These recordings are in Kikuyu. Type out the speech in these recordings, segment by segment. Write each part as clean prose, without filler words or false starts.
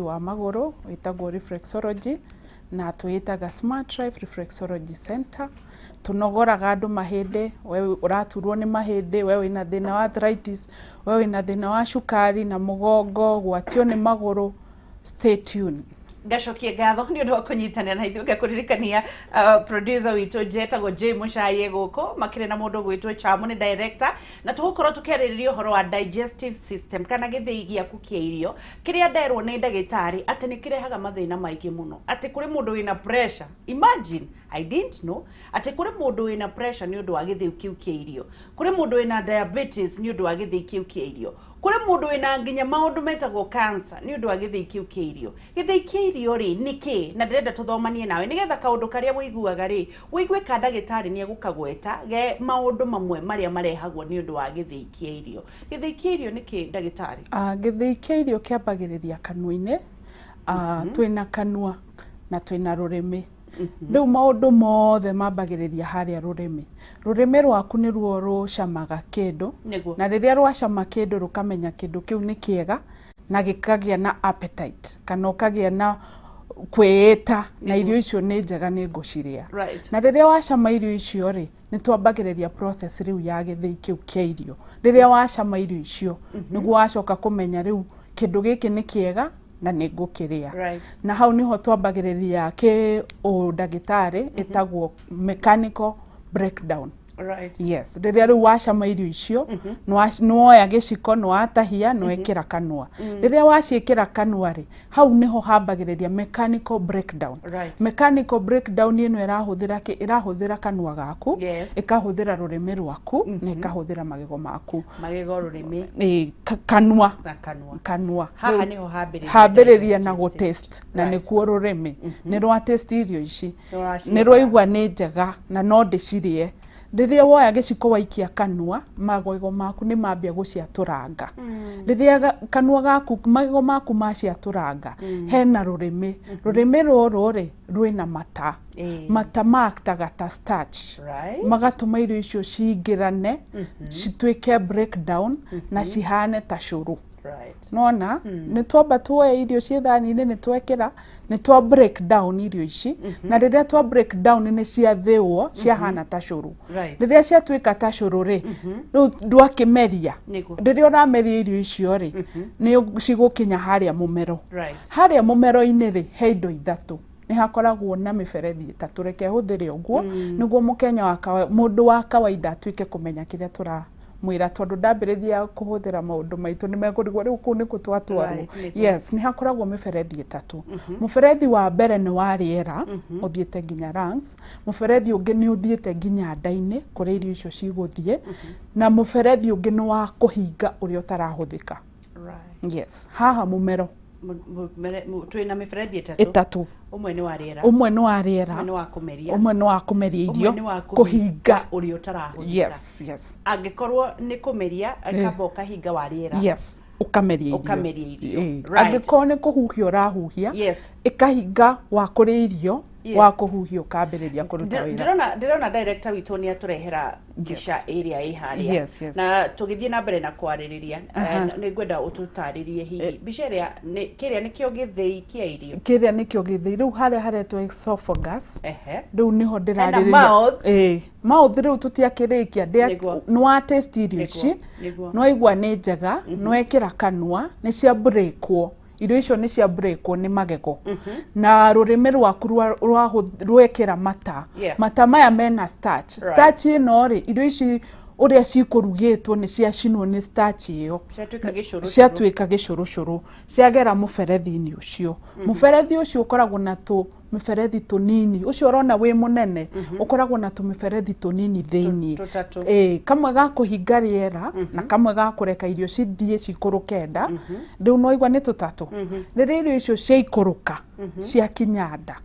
Wa magũrũ wĩtagwo reflexology, na twĩĩtaga Smart Life Reflexology Center. Tũnogoraga andũ mahĩndĩ. We ũraturwo nĩ mahĩndĩ, we wĩna thĩna wa arthritis, we wĩna thĩna wa cukari na mũgongo, gwatio nĩ magũrũ, stay tuned. Ngacokie ngatho nĩ ũndũ wa kũnyitanĩra na ithuĩ. Ngakũririkania producer witũ njetagwo J Mũcaye gũkũ makĩrĩ na mũndũ ũgwĩtwo Chamu, nĩ director, na tũgũkorwo tũkĩarĩrĩria ũhoro wa digestive system kana gĩthĩi gĩaku kĩa irio, kĩrĩa nderwo nĩ ndagĩtarĩ atĩ nĩ kĩrehaga mathĩna maingĩ mũno, atĩ kũrĩ mũndũ wĩna pressure. Imagine, I didn't know atĩ kũrĩ mũndũ wĩna pressure nĩ ũndũ wa gĩthĩi kĩu kĩa irio, kũrĩ mũndũ wĩna diabetes nĩ ũndũ wa gĩthĩi kĩu kĩa irio, kũrĩ mũndũ wĩna nginya maũndũ metagwo cancer nĩ ũndũ wa gĩthĩi kĩu kĩa irio. Gĩthĩi kĩa irio rĩ, nĩ kĩ? Na ndĩrenda tũthomanie nawe nĩgetha kaũndũ karĩa wĩiguaga rĩ, wĩigue ka ndagĩtarĩ nĩ egũkagweta ge maũndũ mamwe marĩa marehagwo nĩ ũndũ wa gĩthĩi kĩa irio. Gĩthĩi kĩa irio nĩ kĩ, ndagĩtarĩ? Gĩthĩi kĩa irio kĩambagĩrĩria kanua-inĩ. Twĩna kanua na twĩna rũrĩmĩ. Rĩu maũndũ mothe mambagĩrĩria harĩa rũrĩmĩ. Rũrĩmĩ rwaku nĩruo rũcamaga kĩndũ, na rĩrĩa rwacama kĩndũ, rũkamenya kĩndũ kĩu nĩ kĩega na gĩkagĩa na appetite kana ũkagĩa na kwĩĩta na irio icio nĩ njega, nĩ ngũcirĩa. Na rĩrĩa wacama irio icio rĩ, nĩ twambagĩrĩria process rĩu ya gĩthĩi kĩu kĩa irio. Rĩrĩa wacama irio icio, nĩguo wacoka kũmenya rĩu kĩndũ gĩkĩ nĩ kĩega na nĩ ngũkĩrĩa. Na hau nĩho twambagĩrĩria kĩ ũndagĩtarĩ ĩtagwo mechanical breakdown. Yes, rĩrĩa rĩu wacama irio icio, nĩwoya gĩciko, nĩwatahia, nĩwekĩra kanua. Rĩrĩa waciĩkĩra kanua rĩ, hau nĩho hambagĩrĩria mechanical breakdown. Mechanical breakdown ĩno ĩrahũthĩra kĩ? Ĩrahũthĩra kanua gaku, ĩkahũthĩra rũrĩmĩ rwaku na ĩkahũthĩra magego maku. Magego, rũrĩmĩ. Ĩ, kanua. Na kanua. Kanua. Haha Rĩu nĩho hambĩrĩria hambĩrĩria na digestive gũ system. Taste na nĩkuo rũrĩmĩ nĩ rwa taste irio ici, Nĩ nĩ rwaigua nĩ njega na no ndĩcirĩe. Rĩrĩa woya gĩciko waikia kanua, magego maku nĩ mambia gũciatũranga. Rĩrĩa kanua gaku, magego maku maciatũranga, hena rũrĩmĩ. Rũrĩmĩ rũrũ rĩ, rwĩna mata. Mata maaktaga ta starch, magatũma irio icio cingĩrane, cituĩke breakdown na cihane ta cũrũ. Nona nĩ twamba tuoya irio ciĩ thani-inĩ, nĩ twekĩra, nĩ twa break down irio ici, na rĩrĩa twa break down nĩ ciathĩo, ciahana ta cũrũ. Rĩrĩa ciatuĩka ta cũrũ rĩ, rĩu ndwakĩmeria. Rĩrĩa ũrameria irio icio rĩ, nĩ cigũkinya harĩa mũmero. Harĩa mũmero-inĩ rĩ, he indo ithatũ. Nĩ hakoragwo na mĩberethi ĩtatũ. Reke hũthĩre ũguo nĩguo mũkenya wa mũndũ wa kawaida atuĩke kũmenya kĩrĩa tũramwĩra, tondũ ndambĩrĩria kũhũthĩra maũndũ maitũ nĩ mekũrigwo rĩu kũu nĩkũ twatwarwo. Yes, nĩ hakoragwo mĩberethi ĩtatũ. Mũberethi wa mbere nĩ wa rĩera, ũthiĩte nginya lungs. Mũberethi ũngĩ nĩ ũthiĩte nginya nda-inĩ kũrĩa irio icio cigũthiĩ, na mũberethi ũngĩ nĩ wa kũhinga ũrĩa ũtarahũthĩka. Yes, haha mũmero. Twĩna mĩberethi ĩtatũ. Ĩtatũ. Ũmwe nĩ wa rĩera. Ũmwe nĩ wa rĩera. Ũmwe nĩ wa kũmeria. Ũmwe nĩ wa kũmeria Ũmwe irio. Nĩ wa kũhinga ũrĩa ũtarahũthĩka. Yes. Angĩkorwo nĩ kũmeria, kamba ũkahinga wa rĩera. Yes, ũkameria irio. Ũkameria irio. Angĩkorwo nĩ kũhuhia ũrahuhia, ĩkahinga wa kũrĩa irio, wa kũhuhia ũkambĩrĩria kũruta wĩra. Ndĩrona director witũ nĩ atũrehera mbica ĩrĩa ĩ harĩa. Yes. Na tũgĩthiĩ na mbere na kwarĩrĩria, nĩ ngwenda ũtũtarĩrie hihi mbica ĩrĩa kĩrĩa nĩkĩo gĩthĩi kĩa irio. Kĩrĩa nĩkĩo gĩthĩi. Rĩu harĩa haretwo esophagus, rĩu nĩho Hena ndĩrarĩrĩria. Mouth. Ĩĩ, mouth rĩu tũtiakĩrĩkia. Nĩ wa taste irio ici, nĩwaigua nĩ njega, nĩwekĩra kanua, nĩ cia breakwo. Irio icio nĩ cia breakwo nĩ magego na rũrĩmĩ rwaku rwekĩra mata. Mata maya mena starch. Starch ĩno rĩ, irio ici ũrĩa cikũrugĩtwo nĩ ciacinwo nĩ starch ĩyo. Ciatuĩka gĩcũrũcũrũ. Ciatuĩka gĩcũrũcũrũ, ciagera mũberethi-inĩ ũcio. Mũberethi ũcio ũkoragwo na tũ mĩberethi tũnini. Ũcio ũrona wĩ mũnene ũkoragwo na tũmĩberethi tũnini thĩiniĩ. Tũtatũ. Ĩĩ, kamwe ga kũhinga rĩera na kamwe ga kũreka irio cithiĩ cikũrũke nda. Rĩu no igua nĩ tũtatũ. Rĩrĩa irio icio ciaikũrũka, ciakinya nda,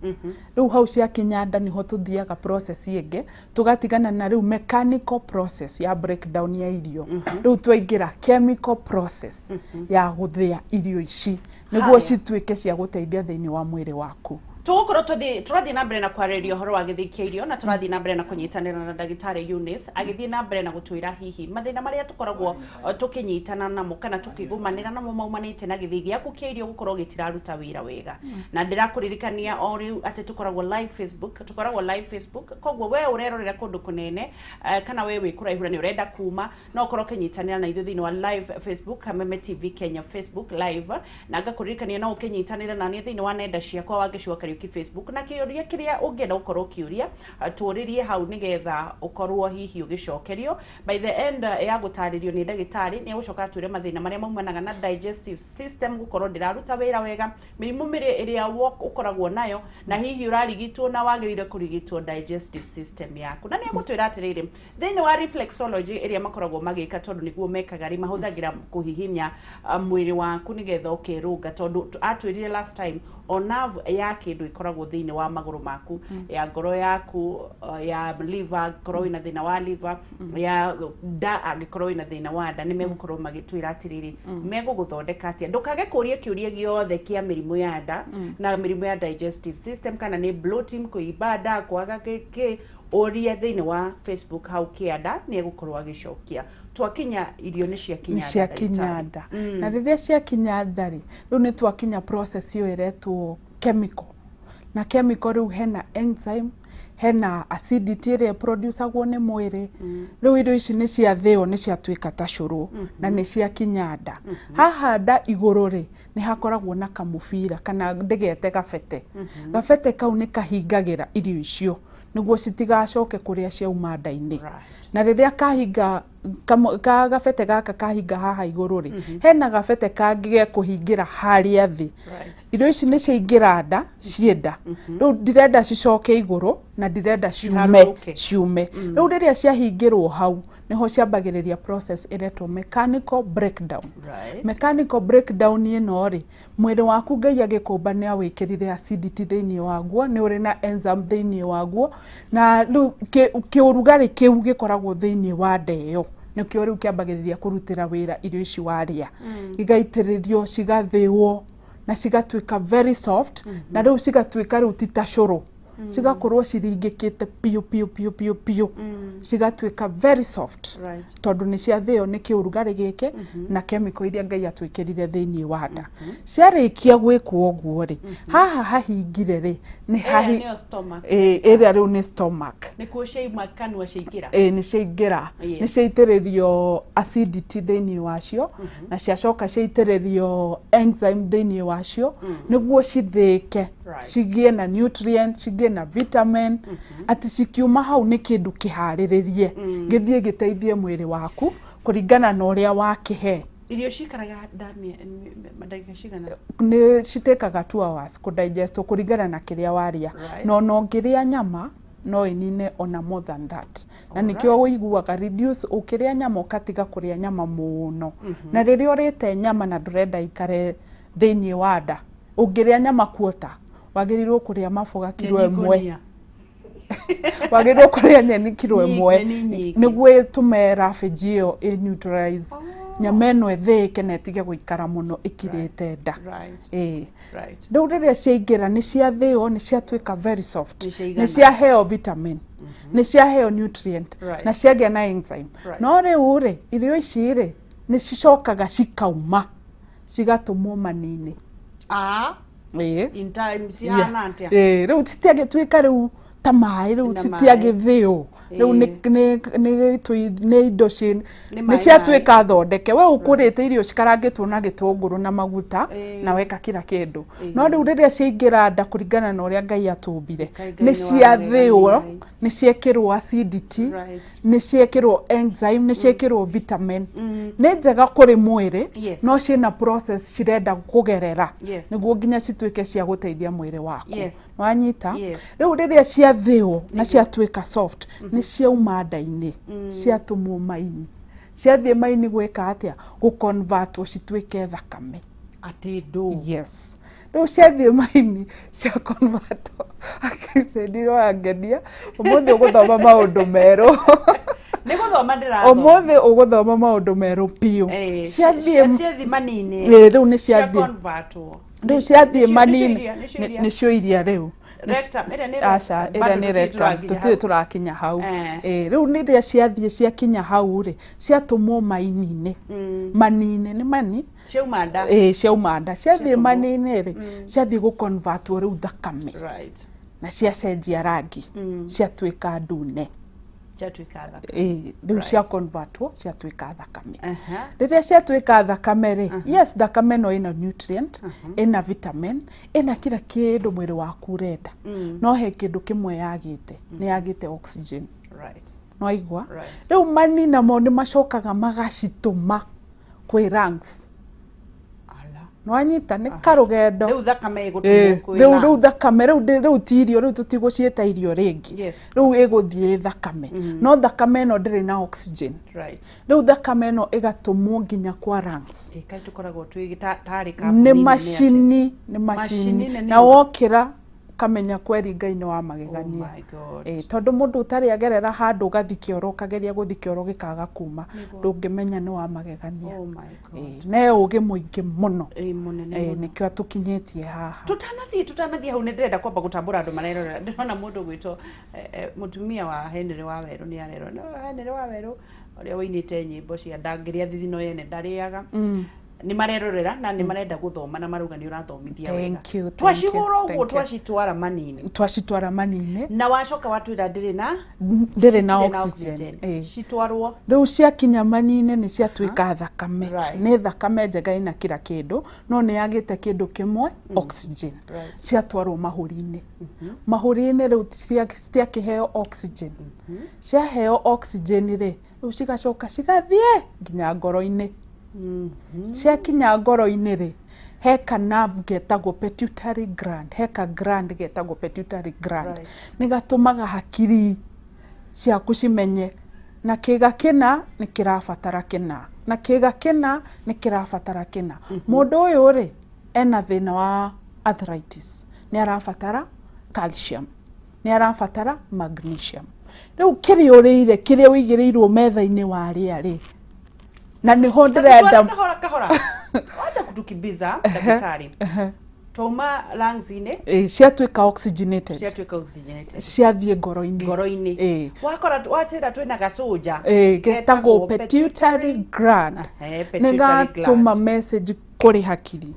rĩu hau ciakinya nda nĩho tũthiaga process ĩngĩ, tũgatigana na rĩu mechanical process ya breakdown ya irio. Rĩu twaingĩra chemical process ya gũthĩa irio ici nĩguo Haya. cituĩke cia gũteithia thĩinĩ wa mwĩrĩ waku. Tũgũkorwo tũrathiĩ na mbere na kwarĩrĩria ũhoro wa gĩthĩi kĩa irio, na tũrathiĩ na mbere na kũnyitanĩra na ndagĩtarĩ Eunice agĩthiĩ na mbere na gũtwĩra hihi mathĩna marĩa tũkoragwo tũkĩnyitana namo kana tũkĩgũmanĩra namo maumanĩte na gĩthĩi gĩaku kĩa irio gũkorwo gĩtiraruta wĩra wega. Na ndĩrakũririkania o rĩu atĩ tũkoragwo live Facebook, tũkoragwo live Facebook, koguo we ũrerorera kũndũ kũnene, kana we wĩ kũraihu na nĩ ũrenda kuma, no ũkorwo ũkĩnyitanĩra na ithuĩ thĩinĩ wa live Facebook, Kameme TV Kenya Facebook live. Na ngakũririkania no ũkĩnyitanĩra na niĩ thĩinĩ wa nenda ciakwa, Wangeci wa Kariuki Facebook, na kĩũria kĩrĩa ũngĩenda gũkorwo ũkĩũria, tũũrĩrie hau nĩgetha ũkorwo hihi ũgĩcokerio by the end ya gũtarĩrio nĩ ndagĩtarĩ. Nĩ egũcoka atwĩre mathĩna marĩa maumanaga na digestive system gũkorwo ndĩraruta wĩra wega, mĩrimũ mĩrĩ ĩrĩa ũkoragwo nayo na hihi ũrarigitwo na wagĩrĩire kũrigitwo digestive system yaku. Na nĩ egũtwĩra atĩrĩrĩ, thĩinĩ wa reflexology ĩrĩa makoragwo magĩka, tondũ nĩguo mekaga rĩ, mahũthagĩra kũhihinya mwĩrĩ waku nĩgetha ũkerũnga, tondũ atwĩrire last time o nerve ya kĩndũ ĩkoragwo thĩinĩ wa magũrũ maku, ya ngoro yaku, ya liver angĩkorwo wĩna thĩna wa liver, ya nda angĩkorwo wĩna thĩna wa nda. Nĩ megũkorwo magĩtwĩra atĩrĩrĩ, megũgũthondeka atĩa. Ndũkage kũria kĩũria gĩothe kĩa mĩrimũ ya nda na mĩrimũ ya digestive system, kana nĩ bloating, kũimba nda, kwaga gĩkĩ, ũrie thĩinĩ wa Facebook hau kĩanda, nĩ egũkorwo agĩcokia. Twakinya irio nĩ ciakinya nĩ nda, ciakinya ndagĩtarĩ. Nda. Na rĩrĩa ciakinya nda rĩ, rĩu nĩ twakinya process ĩyo ĩretwo chemical. Na chemical rĩu hena enzyme, hena acidity ĩrĩa ĩproducagwo nĩ mwĩrĩ. Rĩu irio ici nĩ ciathĩo, nĩ ciatuĩka ta cũrũ na nĩ ciakinya nda. Haha nda igũrũ rĩ, nĩ hakoragwo na kamũbira, kana ndĩgete gabete. Gabete kau nĩ kahingagĩra irio icio nĩguo citigacoke kũrĩa ciauma nda-inĩ. Na rĩrĩa kahinga ka gabete gaka kahinga haha igũrũ rĩ, hena gabete kangĩ gekũhingĩra harĩa thĩ. Irio ici nĩ ciaingĩra nda, ciĩ nda rĩu, ndirenda cicoke igũrũ na ndirenda ciume. Ciharũrũke. Ciume. Rĩu rĩrĩa ciahingĩrwo hau, nĩho ciambagĩrĩria process ĩretwo mechanical breakdown. Mechanical breakdown ĩno rĩ, mwĩrĩ waku Ngai agĩkũmba nĩ awĩkĩrire acidity thĩinĩ waguo, nĩ ũrĩ na enzyme thĩinĩ waguo, na rĩu kĩũrugarĩ kĩu gĩkoragwo thĩinĩ wa nda ĩyo nĩkĩo rĩu kĩambagĩrĩria kũrutĩra wĩra irio ici warĩa, igaitĩrĩrio, cigathĩo na cigatuĩka very soft, na rĩu cigatuĩka rĩu ti ta cũrũ, cigakorwo ciringĩkĩte piũ piũ piũ piũ piũ, cigatuĩka very soft, tondũ nĩ ciathĩo nĩ kĩũrugarĩ gĩkĩ na chemical iria Ngai atwĩkĩrire thĩinĩ wa nda. Ciarĩkia gwĩkwo ũguo rĩ, haha hahingire rĩ, nĩ Ĩrĩa hahi nĩyo stomach. Ĩ, ĩrĩa rĩu nĩ stomach. Nĩkuo ciauma kanua ciaingĩra. Ĩ, nĩ ciaingĩra. Nĩ ciaitĩrĩrio acidity thĩinĩ wacio na ciacoka ciaitĩrĩrio enzyme thĩinĩ wacio nĩguo cithĩke, cigĩe na nutrient, cigĩe na vitamin, atĩ cikiuma hau nĩ kĩndũ kĩharĩrĩrie gĩthiĩ gĩteithie mwĩrĩ waku kũringana na ũrĩa wakĩhe. Irio cikaraga nda ndagĩka cigana? Nĩ citĩkaga 2 hours kũdigest kũringana na kĩrĩa warĩa. No no ũngĩrĩa nyama no ĩnine ona more than that, na nĩkĩo ũiguaga reduce ũkĩrĩa nyama, ũkatiga kũrĩa nyama mũno. Na rĩrĩa ũrĩte nyama na ndũrenda ikare thĩinĩ wa nda, ũngĩrĩa nyama kuota, wagĩrĩirwo kũrĩa maboga kiro Nyeni 1. ngũnia. Wagĩrĩirwo kũrĩa nyeni kiro 1 Nyeni nyingĩ. nĩguo ĩtũme roughage ĩyo ĩ neutralize nyama ĩno, ĩthĩĩke na ĩtige gũikara mũno ĩkirĩte nda. Ĩĩ. Rĩu rĩrĩa ciaingĩra, nĩ ciathĩo, nĩ ciatuĩka very soft, Nĩ ciaigana. nĩ ciaheo vitamin, nĩ ciaheo nutrient na ciagĩa na enzyme. No rĩu rĩ, irio ici rĩ, nĩ cicokaga cikauma, cigatũmwo mani-inĩ. Ah, Ĩĩ. in time cihana atĩa? Ĩĩ, rĩu citiagĩtuĩka rĩu ta maĩ rĩu, Na citiagĩthĩo rĩu, nĩ indo ci Nĩ nĩ maĩ. ciatuĩka thondeke. We ũkũrĩte irio cikarangĩtwo na gĩtũngũrũ na maguta na weka kila kĩndũ, no rĩu rĩrĩa ciaingĩra nda, kũringana na ũrĩa Ngai atũmbire, Ngai nĩ nĩ wa ciathĩo, magegania. nĩ ciekĩrwo acidity, nĩ ciekĩrwo enzyme, nĩ ciekĩrwo vitamin, nĩ njega kũrĩ mwĩrĩ, no ciĩna process cirenda kũgerera nĩguo nginya cituĩke cia gũteithia mwĩrĩ waku. Wanyita? Yes. Rĩu rĩrĩa ciathĩo na ciatuĩka soft, nĩ ciauma nda-inĩ, ciatũmwo maini. Ciathiĩ maini gwĩka atĩa? Gũconvertwo cituĩke thakame. Atĩ ndũ? Yes, rĩu ciathiĩ maini cia convertwo. Akĩcendirwo angenia ũmũthĩ ũgũthoma maũndũ merũ. Nĩ gũthoma ndĩrathoma. Ũmũthĩ ũgũthoma maũndũ merũ biũ. Ciathiĩ Ciathi manini. Ĩĩ, rĩu nĩ ciathiĩ Ciaconvertwo. Rĩu ciathiĩ mani-inĩ, nĩcio iria rĩu. Rectum, ĩrĩa nĩ Aca, rectum. ĩrĩa Bado nĩ tũtirĩ rectum, tũrakinya tũtirĩ hau. tũrakinya hau. Rĩu rĩrĩa ciathiĩ ciakinya hau rĩ, ciatũmwo maini-inĩ, mani-inĩ nĩ mani. Ciauma nda. Ĩĩ, ciauma nda, ciathiĩ Ciatũmwo. mani-inĩ rĩ, ciathiĩ gũconvertwo rĩu thakame. Right. Na ciacenjia rangi, ciatuĩka ndune. Ciatuĩka thakame. Ĩĩ, rĩu ciaconvertwo ciatuĩka thakame. Aha. Rĩrĩa ciatuĩka thakame rĩ, yes, thakame no ĩna nutrient, ĩna vitamin, ĩna kila kĩndũ mwĩrĩ waku ũrenda, no he kĩndũ kĩmwe yagĩte, nĩ yagĩte oxygen. Right. Nwaigua? Right. Rĩu mani namo nĩ macokaga magacitũma kwĩ lungs. Ala. Nwanyita? Nĩ karũgendo. Rĩu thakame ĩgũtũmwo kwĩ Rĩu rĩu lungs. Thakame rĩu rĩu ti irio, rĩu tũtigũciĩta irio rĩngĩ. Rĩu ĩgũthiĩ thakame, no thakame ĩno ndĩrĩ na oxygen. Rĩu thakame ĩno ĩgatũmwo nginya kwa lungs. Ĩ, kaĩ tũkoragwo twĩ tarĩ Nĩ kambuni nene atĩa? macini, nĩ Macini macini. nene Na ũguo. wokĩra kamenya kweri Ngai nĩ wa Oh magegania. my God. Ĩ, tondũ mũndũ ũtarĩ agerera handũ ũgathi kĩoro, ũkageria gũthi kĩoro gĩkaga kuma, ndũngĩmenya nĩ wa magegania. Oh my God. Ĩ, ne ũgĩ mũingĩ mũno. Ĩ, mũnene Ĩ, mũno. nĩkĩo atũkinyĩtie haha. Tũtanathiĩ hau, nĩ ndĩrenda kwamba gũtambũra andũ marerorera. Ndĩrona mũndũ gwĩtwo mũtumia wa Henry wa Werũ nĩ arerora. No Henry wa Werũ ũrĩa wũinĩte nyĩmbo cia ndangĩrĩa thithino yene ndarĩaga, nĩ marerorera na nĩ marenda gũthoma na marauga nĩ ũrathomithia wega. Thank you, thank you, Twacihũra ũguo, thank you. twacitwara manini, Twacitwara manini, na wacoka watwĩra ndĩrĩ na ndĩrĩ na citirĩ na oxygen. Ĩ. Citwarwo Rĩu ciakinya mani-inĩ nĩ ciatuĩka thakame. Right. Nĩ thakame njega, ĩna kila kĩndũ, no nĩ yagĩte kĩndũ kĩmwe, oxygen. Ciatwarwo mahũri-inĩ, mahũri-inĩ rĩu citiakĩheo oxygen. Ciaheo oxygen rĩ, rĩu cigacoka cigathiĩ nginya ngoro-inĩ. Ciakinya ngoro-inĩ rĩ, he ka nerve getagwo pituitary gland, he ka gland getagwo pituitary gland. Nĩ gatũmaga hakiri ciaku cimenye na kĩga kĩna nĩ kĩrabatara kĩna, na kĩga kĩna nĩ kĩrabatara kĩna. Mũndũ ũyũ rĩ, ena thĩna wa arthritis, nĩ arabatara calcium, nĩ arabatara magnesium. Rĩu kĩrĩa ũrĩire, kĩrĩa ũigĩrĩirwo metha-inĩ warĩa rĩ, na nĩho ndĩrenda. Kahora kahora, wacha kutukimbiza, daktari. Twauma lungs-inĩ. Ĩ, ciatuĩka oxygenated. Ciatuĩka oxygenated. Ciathiĩ ngoro-inĩ. Ngoro-inĩ. Ĩ. Wakora watĩra twĩna gacũnja. Ĩ, getagwo pituitary gland. Ehe, nĩ pituitary gland. gatũma message kũrĩ hakiri.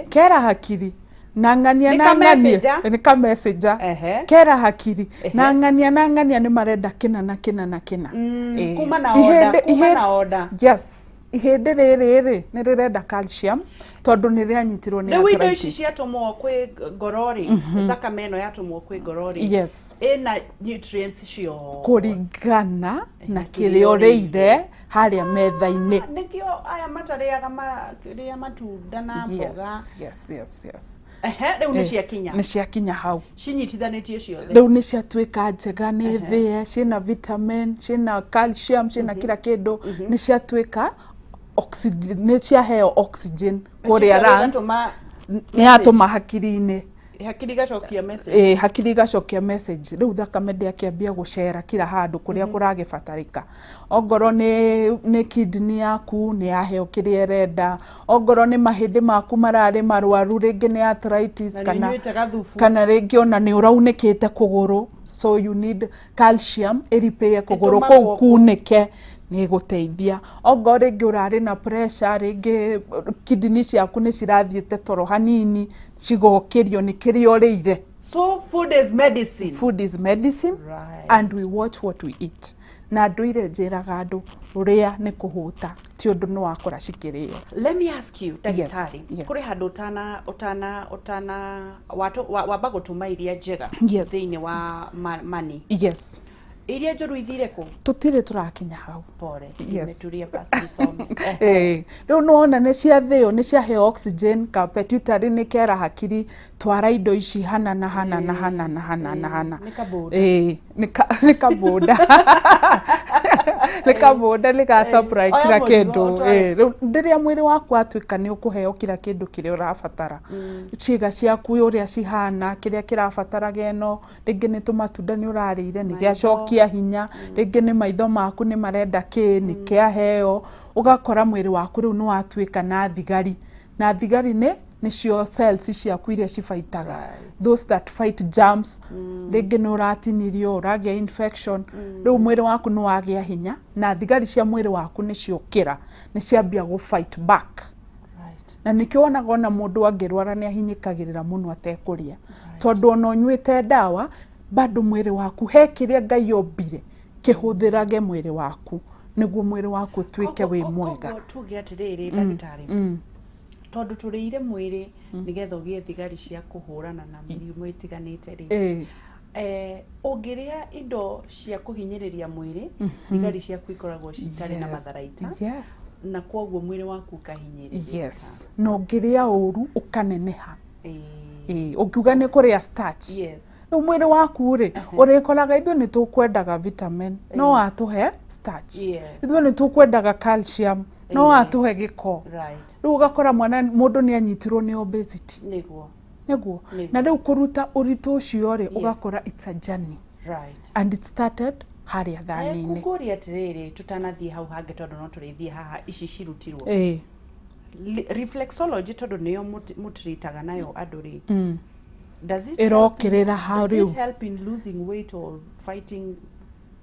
Kera hakiri na ng'ania Nĩ na ka ng'ania. messenger? Nĩ ka messenger. Kera hakiri na ng'ania na ng'ania nĩ marenda kĩna na kĩna na kĩna. Ĩ. Kuma na order, kuma na order. Yes, ihĩndĩ rĩrĩ rĩ, nĩ rĩrenda calcium tondũ nĩ rĩanyitirwo nĩ Rĩu indo ici arthritis. ciatũmwo kwĩ ngoro rĩ, thakame ĩno yatũmwo kwĩ ngoro rĩ, ĩna nutrients ciothe kũringana na Na kĩrĩa kĩrĩa ũrĩire harĩa metha-inĩ. Nĩkĩo aya matarĩaga marĩa matunda na mboga. Yes. Ehe, rĩu nĩ ciakinya. Nĩ ciakinya hau. Cinyitithanĩtio ciothe. Rĩu nĩ ciatuĩka njega, nĩ thĩe, ciĩna vitamin, ciĩna calcium, ciĩna kila kĩndũ, nĩ ciatuĩka oxygen, nĩ ciaheo oxygen kũrĩa lungs. Ĩgatũma Nĩ yatũma hakiri-inĩ. Hakiri igacokia message. Ĩ, hakiri igacokia message. Rĩu thakame ndĩakĩambia gũcera kila handũ kũrĩa kũragĩbatarĩka. Ongorwo nĩ kidney yaku, nĩ yaheo kĩrĩa ĩrenda. Ongorwo nĩ mahĩndĩ maku mararĩ marwaru, rĩngĩ nĩ arthritis, Na nĩ kana ũnyuĩte gathubu. Kana rĩngĩ ona nĩ ũraunĩkĩte kũgũrũ, so you need calcium ĩripĩe kũgũrũ Ĩtũmagwo kũu kunĩke, nĩ ĩgũteithia. Ongorwo rĩngĩ ũrarĩ na pressure, rĩngĩ kidney ciaku nĩ cirathiĩte toro hanini, cigokĩrio nĩ kĩrĩa ũrĩire. So food is medicine. Food is medicine. And we watch what we eat. Na ndũire njĩraga andũ, rĩa nĩ kũhũta, ti ũndũ nĩ wakora cikĩrĩo. Let me ask you, ndagĩtarĩ, Yes. kũrĩ handũ ũtana wamba gũtũma iria njega thĩinĩ wa mani, iria njũru ithire kũ? Tũtirĩ tũrakinya hau. Pore. Yes. Nimeturia basi nisome. Ĩ, rĩu nĩwona nĩ ciathĩo, nĩ ciaheo oxygen, ka pituitary nĩ kera hakiri twara indo ici hana na hana na hana na hana na hana. Nĩ kabũnda. Ĩ, nĩ kabũnda, nĩ kabũnda, nĩ ga supply Oya kila mũrigo, kĩndũ. ũtware. Ĩ, rĩu rĩrĩa mwĩrĩ waku watuĩka nĩ ũkũheo kila kĩndũ kĩrĩa ũrabatara, ciĩga ciaku ũrĩa cihana, kĩrĩa kĩrabataraga ĩno, rĩngĩ nĩ tũmatunda nĩ ũrarĩire, nĩ gĩacokia hinya, rĩngĩ nĩ maitho maku nĩ marenda kĩ, nĩ kĩaheo, ũgakora mwĩrĩ waku rĩu nĩ watuĩka na thigari, na thigari nĩ Nĩcio cells ciaku iria cibaitaga, those that fight germs. Rĩngĩ nĩ ũratinirio, ũragĩa infection, rĩu mwĩrĩ waku nĩ wagĩa hinya na thigari cia mwĩrĩ waku nĩ ciokĩra, nĩ ciambia gũ fight back. Na nĩkĩo wonaga ona mũndũ angĩrwara nĩ ahinyĩkagĩrĩra mũno atekũrĩa, tondũ ona ũnyuĩte ndawa bado mwĩrĩ waku he kĩrĩa Ngai ombire kĩhũthĩrage mwĩrĩ waku nĩguo mwĩrĩ waku ũtuĩke wĩ mwega. Koguo tuge atĩrĩrĩ, ndagĩtarĩ, tondũ tũrĩire mwĩrĩ nĩgetha ũgĩe thigari cia kũhũrana na mĩrimũ ĩtiganĩte rĩ, ũngĩrĩa indo cia kũhinyĩrĩria mwĩrĩ, thigari ciaku ikoragwo citarĩ na matharaita, na koguo mwĩrĩ waku ũkahinyĩrĩrĩka. Yes, na ũngĩrĩa ũru ũkaneneha. Ĩĩ, ũngiuga nĩ kũrĩa starch, rĩu mwĩrĩ waku rĩ, ũrĩkoraga ithuĩ nĩ tũkwendaga vitamin no watũhe starch, ithuĩ nĩ tũkwendaga calcium no watũhe gĩko. Rĩu ũgakora mwana mũndũ nĩ anyitirwo nĩ obesity. Nĩguo. Na rĩu kũruta ũritũ ũcio rĩ, ũgakora it's a journey, and it started harĩa thani-inĩ. Kũngũria atĩrĩrĩ, tũtanathiĩ hau hangĩ, tondũ no tũrĩthiĩ haha ici cirutirwo, reflexology, tondũ nĩyo mũtiritaga nayo andũ rĩ, does it Ĩrokĩrĩra hau. Does it Rĩu help in losing weight or fighting?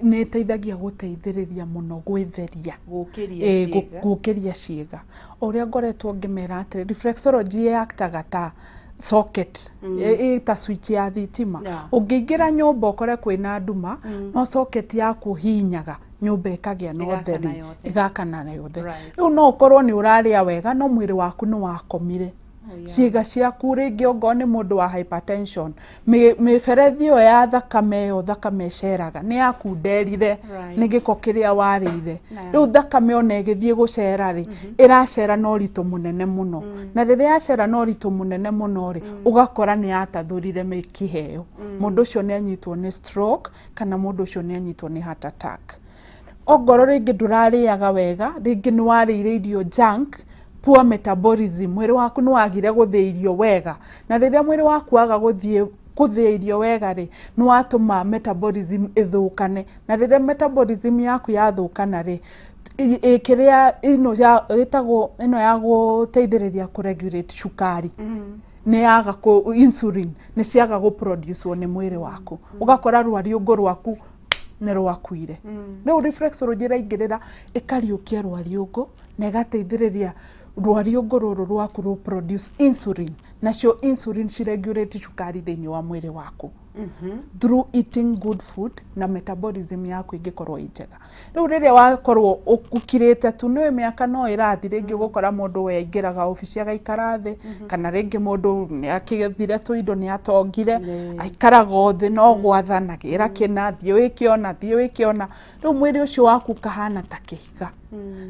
Nĩ ĩteithagia gũteithĩrĩria mũno gwĩtheria. Gũkĩria ciĩga. Gũkĩria ciĩga. O ũrĩa ngoretwo ngĩmera atĩrĩ, reflexology yaktaga ta socket, ĩ ta switch ya thitima. Ũngĩingĩra nyũmba ũkore kwĩna nduma, no socket yaku ũhihinyaga, nyũmba ĩkagĩa na Ĩgakana ũtheri. yothe. Ĩgakana yothe. Rĩu no ũkorwo nĩ ũrarĩa wega no mwĩrĩ waku nĩ wakomire. Ciĩga ciaku, rĩngĩ ongorwo nĩ mũndũ wa hypertension, mĩberethi ĩyo ya thakame, ĩyo thakame ĩceraga nĩ yakunderire nĩ gĩko kĩrĩa warĩire. Rĩu thakame ona ĩgĩthiĩ gũcera rĩ, ĩracera na ũritũ mũnene mũno, na rĩrĩa yacera na ũritũ mũnene mũno rĩ, ũgakora nĩ yatathũrire mĩkiha ĩyo, mũndũ ũcio nĩ anyitwo nĩ stroke kana mũndũ ũcio nĩ anyitwo nĩ heart attack. Ongorwo rĩngĩ ndũrarĩaga wega, rĩngĩ nĩ warĩire irio junk, poor metabolism, mwĩrĩ waku nĩ wagire gũthĩa irio wega, na rĩrĩa mwĩrĩ waku waga gũthiĩ gũthĩa irio wega rĩ, nĩ watũma metabolism ĩthũkane, na rĩrĩa metabolism yaku yathũkana rĩ, kĩrĩa ĩno ya ĩtagwo ĩno ya gũteithĩrĩria kũregulate cukari nĩ yaga kũ insulin nĩ ciaga gũproducewo nĩ mwĩrĩ waku, ũgakora rwariũngũ rwaku nĩ rwakuire. Rĩu reflexology ĩraingĩrĩra ĩkariũkia rwariũngũ na ĩgateithĩrĩria rwariũngũ rũrũ rwaku rũ produce insulin, nacio insulin ciregulate cukari thĩinĩ wa mwĩrĩ waku through eating good food na metabolism yaku ĩngĩkorwo ĩ njega. Rĩu rĩrĩa wakorwo ũkirĩte tu, nĩũĩ mĩaka no ĩrathi, rĩngĩ ũgũkora mũndũ we aingĩraga obici agaikara thĩ, kana rĩngĩ mũndũ nĩ akĩgethire tũindo, nĩ atongire, aikaraga o thĩ no gwathana, gĩra kĩna, thiĩ wĩke ũna, thiĩ wĩke ũna. Rĩu mwĩrĩ ũcio waku ũkahana ta kĩhiga,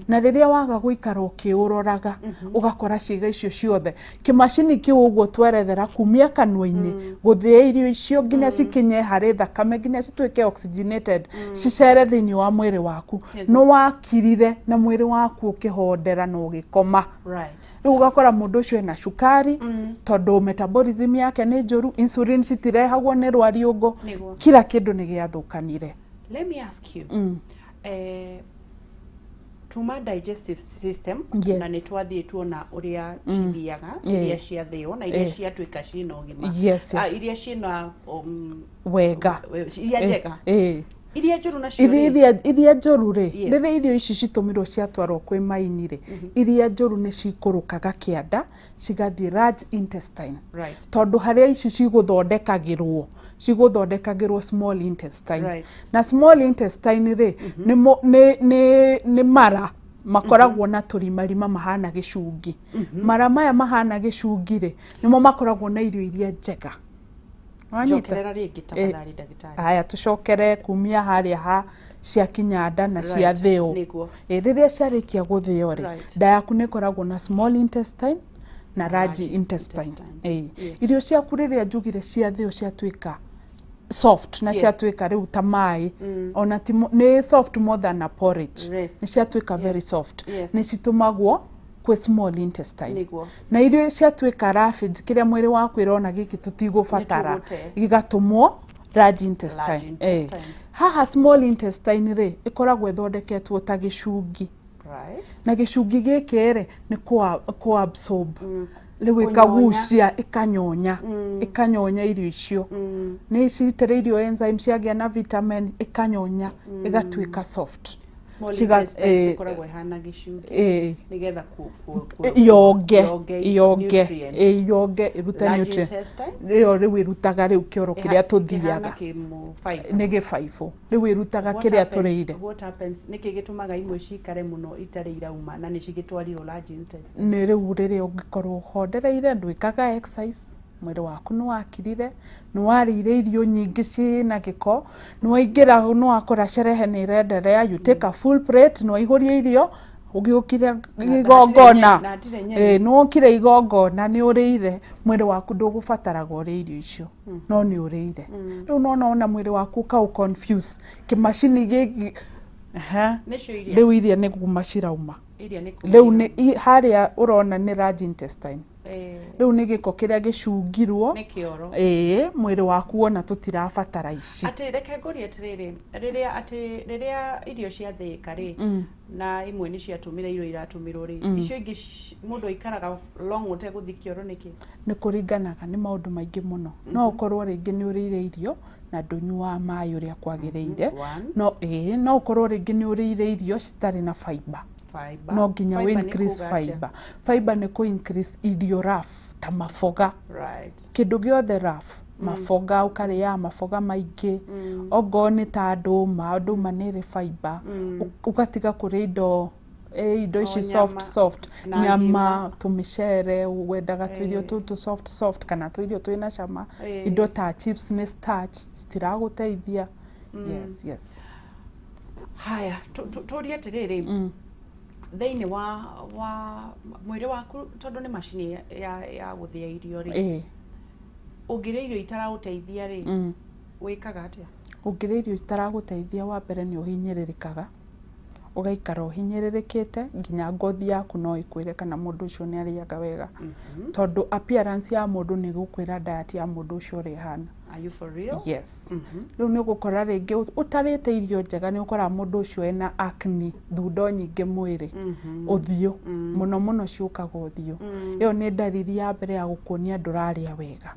na rĩrĩa waga gũikara ũkĩũroraga, ũgakora ciĩga icio ciothe, kĩmacini kĩu ũguo twerethera, kumia kanua-inĩ gũthĩa irio icio nginya cikinye harĩ thakame, nginya cituĩke oxygenated, cicere thĩinĩ wa mwĩrĩ waku, nĩ wakirire na mwĩrĩ waku ũkĩhondera na ũgĩkoma. Rĩu ũgakora mũndũ ũcio ena cukari tondũ metabolism yake nĩ njũru, insulin citirehagwo nĩ rwariũngũ. Kila kĩndũ nĩ gĩathũkanire. Let me ask you, tuma digestive system, na nĩ twathiĩ tuona ũrĩa cithiaga, iria ciathĩo na iria ciatuĩka ciĩna ũgima, iria ciĩna wega. Iria njega, iria njũru nacio iria rĩ? Iria njũru rĩ, rĩrĩa irio ici citũmirwo ciatwarwo kwĩ maini rĩ, iria njũru nĩ cikũrũkaga kĩanda cigathiĩ large intestine, tondũ harĩa ici cigũthondekagĩrwo, cigũthondekagĩrwo small intestine. Na small intestine rĩ, nĩ mara makoragwo na tũrimarima mahana gĩcungi. Mara maya mahana gĩcungi rĩ, nĩmo makoragwo na irio iria njega. Wanyita? Njokerera rĩngĩ tafadhali, ndagĩtarĩ. Haya, tũcokere kumia harĩa ha ciakinya nda na ciathĩo. Ĩ, rĩrĩa ciarĩkia gũthĩo rĩ, nda yaku nĩ ĩkoragwo na small intestine na large Large intestine. intestines. Irio ciaku rĩrĩa njugire ciathĩo ciatuĩka soft na ciatuĩka rĩu ta maĩ, ona ti nĩ soft more than a porridge, nĩ ciatuĩka very soft, nĩ citũmagwo kwĩ small intestine. Na irio ciatuĩka roughage, kĩrĩa mwĩrĩ waku ĩrona gĩkĩ tũtigũbatara, Nĩtũgũte. gĩgatũmwo large intestine. Large intestines. Haha small intestine rĩ, ĩkoragwo ĩthondeketwo ta gĩcungi, na gĩcungi gĩkĩ rĩ, nĩ kũ absorb Rĩu Kũnyonya. Ĩkagucia, ĩkanyonya, ĩkanyonya irio icio. Nĩ citĩrĩirio enzyme, ciagĩa na vitamin, ĩkanyonya, ĩgatuĩka soft. Small Ciga- intestine ĩkoragwo ĩhana gĩcungi nĩgetha yonge yonge yonge nutrients. Yonge ĩrute Large nutrient. intestine Ĩyo rĩu ĩrutaga rĩu kĩoro kĩrĩa kĩhana tũthiaga. Kĩmũbaibũ. Nĩ gĩbaibũ rĩu ĩrutaga What kĩrĩa happens- tũrĩire. What happens, nĩkĩ gĩtũmaga imwe cikare mũno itarĩ irauma na nĩ cigĩtwarirwo large intestine? Nĩ rĩu rĩrĩa ũngĩkorwo ũhondereire, ndwĩkaga exercise, mwĩrĩ waku nĩ wakirire, nĩ warĩire irio nyingĩ ciĩna gĩko, nĩ waingĩra, nĩ wakora sherehe nĩ ĩrenderea, you take a full plate, nĩ waihũria irio, ũgĩũkire igongona. Na hatirĩ nyeni. Ĩĩ, nĩ wokire igongona, nĩ ũrĩire, mwĩrĩ waku ndũgũbataraga ũrĩe irio icio, no nĩ ũrĩire. Rĩu nona ona mwĩrĩ waku ũkaũ confuse kĩmacini gĩkĩ. Ehe. Nĩcio iria. Rĩu iria nĩ kuma cirauma. Iria nĩ kuma. Rĩu nĩ harĩa ũrona nĩ large intestine. Eh, Rĩu nĩ gĩko kĩrĩa gĩcungirwo. Nĩ kĩoro. Ĩĩ, mwĩrĩ waku wona tũtirabatara ici. Atĩ reke ngũrie atĩrĩrĩ, rĩrĩa atĩ rĩrĩa irio ciathĩĩka rĩ, na imwe nĩ ciatũmĩra irio iratũmĩrwo rĩ, icio ingĩ mũndũ aikaraga long ũtegũthiĩ kĩoro nĩkĩ? Nĩ kũringanaga nĩ maũndũ maingĩ mũno. No ũkorwo rĩngĩ nĩ ũrĩire irio na ndũnyuaga maĩ ũrĩa kwagĩrĩire. One. No ĩĩ, no ũkorwo rĩngĩ nĩ ũrĩire irio citarĩ na fiber. Fiber. No nginya wĩ Fiber nĩ increase kuga atĩa? fiber. Fiber nĩ kũ increase irio rough ta maboga. Right. Kĩndũ gĩothe rough, maboga, ũkarĩaga maboga maingĩ, ongorwo nĩ ta ndũma, ndũma nĩ ĩrĩ fiber. Ũgatiga kũrĩa indo indo ici O soft nyama soft na nyama, ngima. tũmĩcere, wendaga tũirio Eh. tũtũ soft soft kana tũirio twĩna cama. Eh. Indo ta chips nĩ starch, citiragũteithia. Yes. Haya, tũrie atĩrĩrĩ, thĩinĩ wa mwĩrĩ waku, tondũ nĩ macini ya gũthĩa irio rĩ, ũngĩrĩa irio itaraũteithia rĩ, wĩkaga atĩa? Ũngĩrĩa irio itaragũteithia, wa mbere nĩ ũhinyĩrĩrĩkaga, ũgaikara ũhinyĩrĩrĩkĩte nginya ngothi yaku no ĩkwĩre kana mũndũ ũcio nĩ arĩaga wega, tondũ appearance ya mũndũ nĩ ĩgũkwĩra diet ya mũndũ ũcio ũrĩa ĩhana. Are you for real? Yes. Rĩu nĩ ũgũkora rĩngĩ ũtarĩte irio njega, nĩ ũkoraga mũndũ ũcio ena acne, thundo nyingĩ mwĩrĩ, ũthiũ mũno mũno, ciũkaga ũthiũ. Ĩyo nĩ ndariri ya mbere ya gũkuonia ndũrarĩa wega.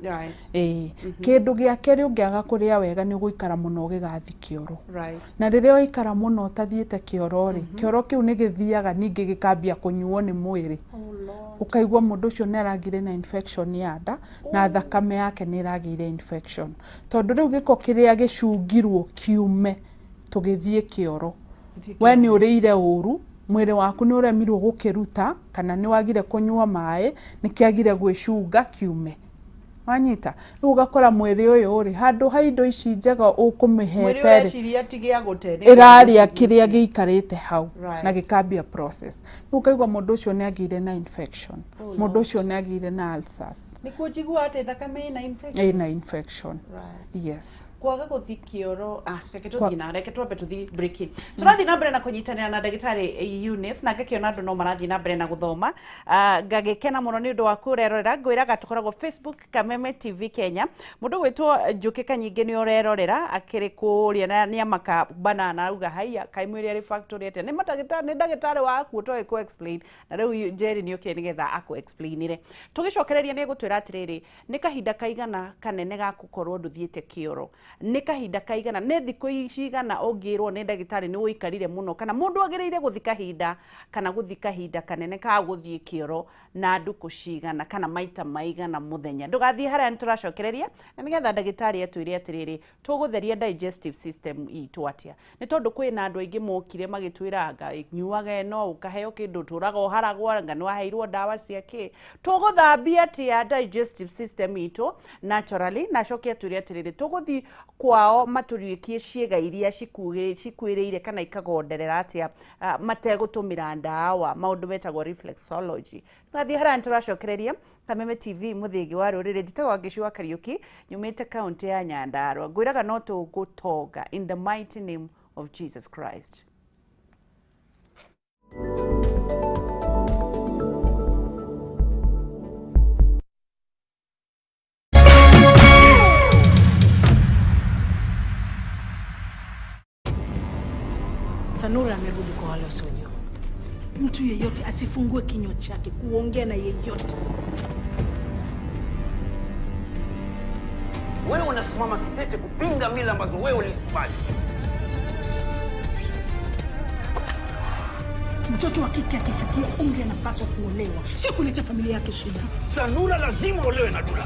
Ĩĩ. Kĩndũ gĩa kerĩ, ũngĩaga kũrĩa wega, nĩ ũgũikara mũno ũgĩgathiĩ kĩoro. Na rĩrĩa waikara mũno ũtathiĩte kĩoro rĩ, kĩoro kĩu nĩ gĩthiaga ningĩ gĩkambia kũnyuo nĩ mwĩrĩ. Oh Lord. Ũkaigua mũndũ ũcio nĩ aragire na infection ya nda, na thakame yake nĩ ĩragĩire infection, tondũ rĩu gĩko kĩrĩa gĩcungirwo kiume tũgĩthiĩ kĩoro, we nĩ ũrĩire ũru, mwĩrĩ waku nĩ ũremirwo gũkĩruta, kana nĩ wagire kũnyua maĩ, nĩ kĩagire gwĩcunga kiume. Wanyita? Rĩu ũgakora mwĩrĩ ũyũ rĩ, handũ ha indo ici njega Mwĩrĩ ũkũmĩhete rĩ, ũreciria ti gĩa gũte, nĩ ĩrarĩa gĩa kĩrĩa gĩikarĩte hau. Na gĩkambia process. Rĩu ũkaigua mũndũ ũcio nĩ agĩire na infection, Oh mũndũ Lord. ũcio nĩ agĩire na ulcers. Nĩkuo njiguaga atĩ thakame ĩna infection. Ĩna infection. Yes. Kwaga gũthiĩ kĩoro, ah, reke tũthiĩ na reke twambe tũthiĩ break. Tũrathiĩ na mbere na kũnyitanĩra na ndagĩtarĩ Eunice, na ngakĩona andũ no marathiĩ na mbere na gũthoma. Ah, ngagĩkena mũno nĩ ũndũ waku ũrerorera. Ngwĩraga tũkoragwo Facebook, Kameme TV Kenya. Mũndũ gwĩtwo Njũkĩ Kanyingĩ nĩ ũrerorera akĩrĩ kũrĩa na nĩ amaka banana, auga haiya, kaĩ mwĩrĩ arĩ factory atĩa? Nĩ mandagĩtarĩ, nĩ ndagĩtarĩ waku ũtoĩ kũ explain, na rĩu Jerry nĩ okire nĩgetha akũ explainĩre. Tũgĩcokereria nĩ egũtwĩra atĩrĩrĩ, nĩ kahinda kaigana kanene ga gũkorwo ndũthiĩte kĩoro, nĩ kahinda kaigana, nĩ thikũ cigana ũngĩrwo nĩ ndagĩtarĩ nĩ ũikarire mũno, kana mũndũ agĩrĩire gũthi kahinda kana gũthi kahinda kanene ka gũthiĩ kĩoro na ndukũ cigana kana maita maigana mũthenya. Ndũgathiĩ harĩa, nĩ tũracokereria na nĩgetha ndagĩtarĩ atwĩre atĩrĩrĩ, tũgũtheria digestive system itũ atĩa, nĩ tondũ kwĩna andũ aingĩ mokire magĩtwĩra anga nyuaga ĩno, ũkaheo kĩndũ tũraga ũharagwo, anga nĩ waheirwo ndawa cia kĩ. Tũgũthambia atĩa digestive system itũ naturally? Na acoke atwĩre atĩrĩrĩ, tũgũthiĩ kwao matũriũkie ciĩga iria cikuĩrĩire kana ikagonderera atĩa, mategũtũmĩra ndawa, maũndũ metagwo reflexology. Tũrathiĩ harĩa, nĩ tũracokereria. Kameme TV, mũthĩgi wa rũrĩrĩ. Njĩtagwo Wangeci wa Kariũki, nyumĩte kaũntĩ ya Nyandarua. Ngwĩraga no tũgũtonga in the mighty name of Jesus Christ. Sanura amerudi kwa wale wasiojua. Mtu yeyote asifungue kinywa chake kuongea na yeyote. Wewe unasimama kidete kupinga mila ambazo wewe ulizikubali. Mtoto wa kike akifikia umri anapaswa kuolewa, sio kuleta familia yake shida. Sanura lazima olewe na Dula.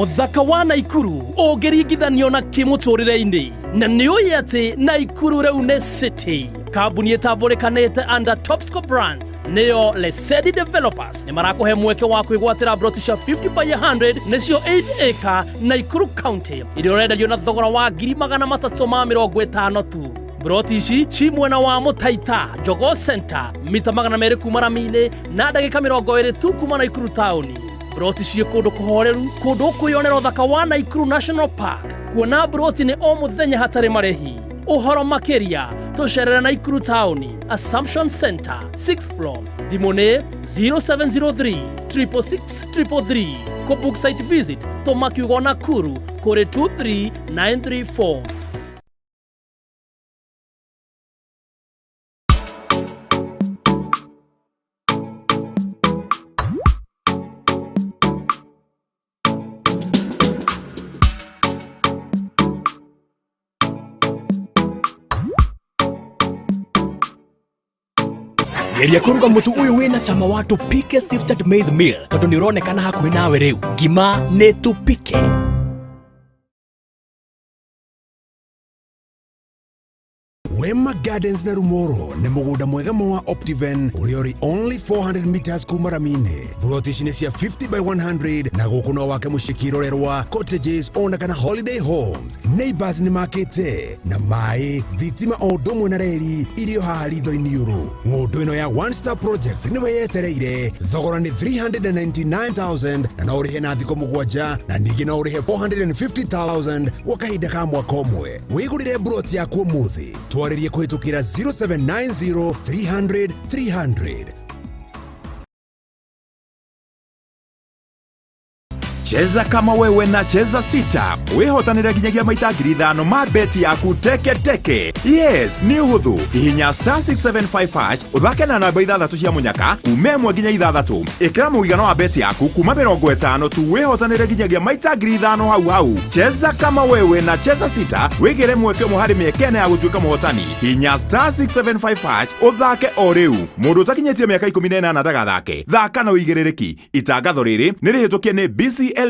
Ũthaka wa Naikuru ũngĩringithanio na kĩmũtũrĩre-inĩ na nĩ ũĩ atĩ Naikuru rĩu nĩ city. Kambuni ĩtambũrĩkanĩte under Topsco Brands nĩyo Lesedi Developers nĩ marakũhe mweke wa kwĩgwatĩra broti cia 50 by 100 nĩcio 8 acre Naikuru County iria ũrenderio na thogora wa 350,000 tu. Broti ici ci mwena wa Mũtaita Jogoo Center mita 200 kuma rami-inĩ na ndagĩka 20 tu kuma Naikuru taũni. Broti ciĩ kũndũ kũhoreru, kũndũ ũkwĩyonera ũthaka wa Naikuru National Park. Kuona broti nĩ o mũthenya hatarĩ marĩhi. Ũhoro makĩria tũcerere Naikuru taũni, Assumption Center, 6th floor. Thimũ nĩ 0703 666 333. Kũbook site visit tũma kiugo Nakuru kũrĩ 23934. Geria kũruga mũtu ũyũ wĩna cama wa Tupike Sifted Maize Meal tondũ nĩ ũronekana hakuhĩ nawe rĩu. Ngima nĩ Tupike. Wema Gardens na Rumoro nĩ mũgũnda mwega mũ wa Optiven ũrĩa ũrĩ only 400 meters kuma rami-inĩ. Buroti ici nĩ cia 50 by 100 na gũkũ no wake mũciĩ kĩrorerwa, cottages ona kana holiday homes. Neighbors nĩ makĩte na maĩ, thitima o ũndũ ũmwe na reri irio haha ritho-inĩ ũrũ. Ng'ũndũ ĩno ya One Star Project nĩwe yetereire. Thogora nĩ 399,000 na no ũrĩhe na thikũ 7 na ningĩ no ũrĩhe 450,000 gwa kahinda ka mwaka ũmwe. Wĩgũrĩre buroti yaku ũmũthĩ. Twarĩrie kũhĩtũkĩra 0790 300 300. Cheza kama wewe na Cheza Sita wĩhotanĩre nginyagia maita 5,000 ma beti yaku teke teke. Yes, nĩ ũhũthũ. Hihinya star 675 hash ũthake na namba 6 cia mũnyaka kuma 1 nginya 6. Ĩkĩra mũigana wa beti yaku kuma 50 tu wĩhotanĩre nginyagia maita 5,000 hau hau. Cheza kama wewe na Cheza Sita wĩgĩre mweke ũmwe harĩ mĩeke ĩna ya gũtuĩka mũhotani. Hihinya star 675 hash ũthake o rĩu. Mũndũ ũtakinyĩtie mĩaka 18 ndagathake. Thaka na ũigĩrĩrĩki. Itangatho rĩrĩ nĩ rĩhĩtũkie nĩ BCLB.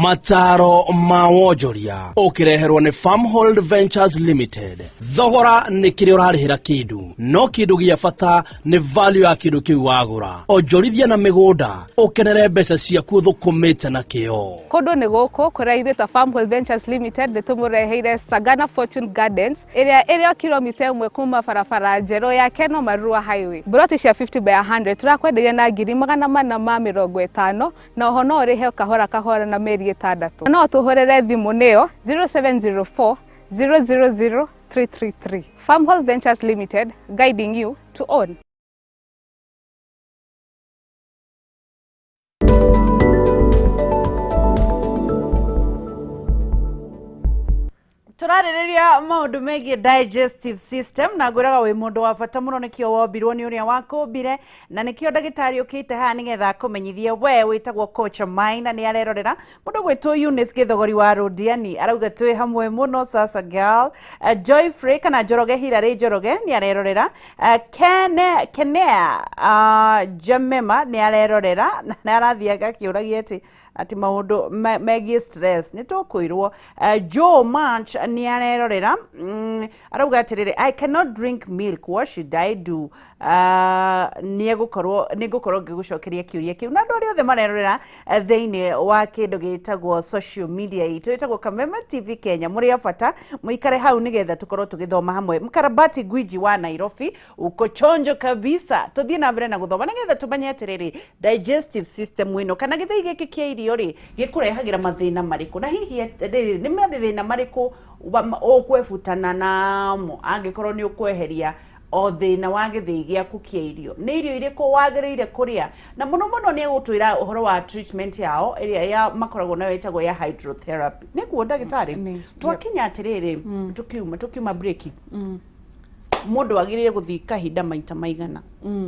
Mataro ma wonjoria ũkĩreherwo nĩ Farmhold Ventures Limited. Thogora nĩ kĩrĩa ũrarĩhĩra kĩndũ, no kĩndũ gĩa bata nĩ value ya kĩndũ kĩu wagũra. Onjorithia na mĩgũnda ũkenere mbeca ciaku ũthũkũmĩte na kĩo. Kũndũ nĩ gũkũ kũrĩa ithuĩ ta Farmhold Ventures Limited nĩ tũmũreheire Sagana Fortune Gardens ĩrĩa ĩrĩ o kilomita 1 kuma barabara njerũ ya Keno Marua Highway. Buroti cia 50 by 100 tũrakwenderia na 450,000 na oho no ũrĩhe kahora kahora na mĩeri 6. No tũhũrĩre thimũ nĩyo 0704 000 333. Farmhold Ventures Limited, guiding you to own. Tũrarĩrĩria maũndũ megiĩ digestive system na ngwĩraga wĩ mũndũ wa bata mũno nĩkĩo wombirwo nĩ ũrĩa wakũmbire na nĩkĩo ndagĩtarĩ ũkĩte haha nĩgetha akũmenyithie we wĩtagwo Coach Maina nĩ arerorera mũndũ gwĩtwo Eunice Gĩthogori wa Rũdiani arauga twĩ hamwe mũno sasa girl. Joy Frey kana Njoroge Hilary Njoroge nĩ arerorera. Kenea Jemema nĩ arerorera na nĩ arathiaga akĩũragia atĩ maũndũ megiĩ stress nĩ tũkwĩrwo. Joe March nĩ arerorera arauga atĩrĩrĩ, I cannot drink milk, what should I do? Nĩ ngũkorwo ngĩgũcokeria kĩũria kĩu na andũ arĩa othe marerorera thĩinĩ wa kĩndũ gĩtagwo social media itũ ĩtagwo Kameme TV Kenya, mũrĩ a bata mũikare hau nĩgetha tũkorwo tũgĩthoma hamwe. Mkarabati gwiji wa Nairobi uko chonjo kabisa, tũthiĩ na mbere na gũthoma nĩgetha tũmenye atĩrĩrĩ digestive system ĩno kana gĩthĩi gĩkĩ kĩa irio rĩ gĩkũrehagĩra mathĩna marĩkũ na hihi nĩ mathĩna marĩkũ ũkwebutana namo angĩkorwo nĩ ũkweheria O thĩna wa gĩthĩi gĩaku kĩa irio, nĩ irio irĩkũ wagĩrĩire kũrĩa, na mũno mũno nĩ egũtwĩra ũhoro wa treatment yao ĩrĩa ya makoragwo nayo ĩtagwo ya hydrotherapy. Nĩguo ndagĩtarĩ? Nĩ. Twakinya atĩrĩrĩ, tukiuma break, mũndũ agĩrĩire gũthiĩ kahinda maita maigana?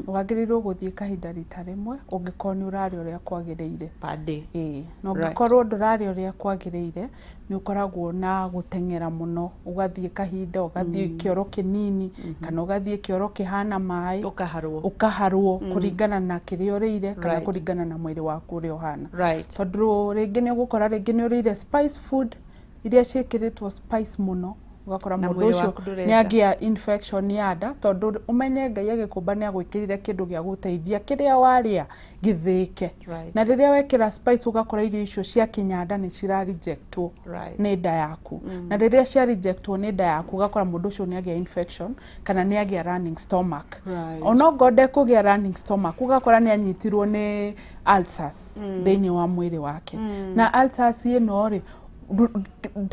Wagĩrĩirwo gũthiĩ kahinda rita rĩmwe ũngĩkorwo nĩ ũrarĩa ũrĩa kwagĩrĩire. Per day? Ĩĩ, na ũngĩkorwo ndũrarĩa ũrĩa kwagĩrĩire, nĩ ũkoragwo na gũteng'era mũno, ũgathiĩ kahinda, ũgathiĩ kĩoro kĩnini kana ũgathiĩ kĩoro kĩhana maĩ. Ũkaharwo. Ũkaharwo kũringana na kĩrĩa ũrĩire kana kũringana na mwĩrĩ waku ũrĩa ũhana. Tondũ rĩngĩ nĩ ũgũkora rĩngĩ nĩ ũrĩire spice food iria ciĩkĩrĩtwo spice mũno, ũgakora Na mũndũ mwĩrĩ ũcio waku ndũrenda. nĩ agĩa infection ya nda, tondũ ũmenye Ngai agĩkũmba nĩ agwĩkĩrire kĩndũ gĩa gũteithia kĩrĩa warĩa gĩthĩke. Na rĩrĩa wekĩra spice, ũgakora irio icio ciakinya nda nĩ cira rejectwo nĩ nda yaku, na rĩrĩa cia rejectwo nĩ nda yaku, ũgakora mũndũ ũcio nĩ agĩa infection kana nĩ agĩa running stomach. Onokorwo ndekũgĩa running stomach, ũgakora nĩ anyitirwo nĩ ulcers thĩinĩ wa mwĩrĩ wake. Na ulcers ĩno rĩ,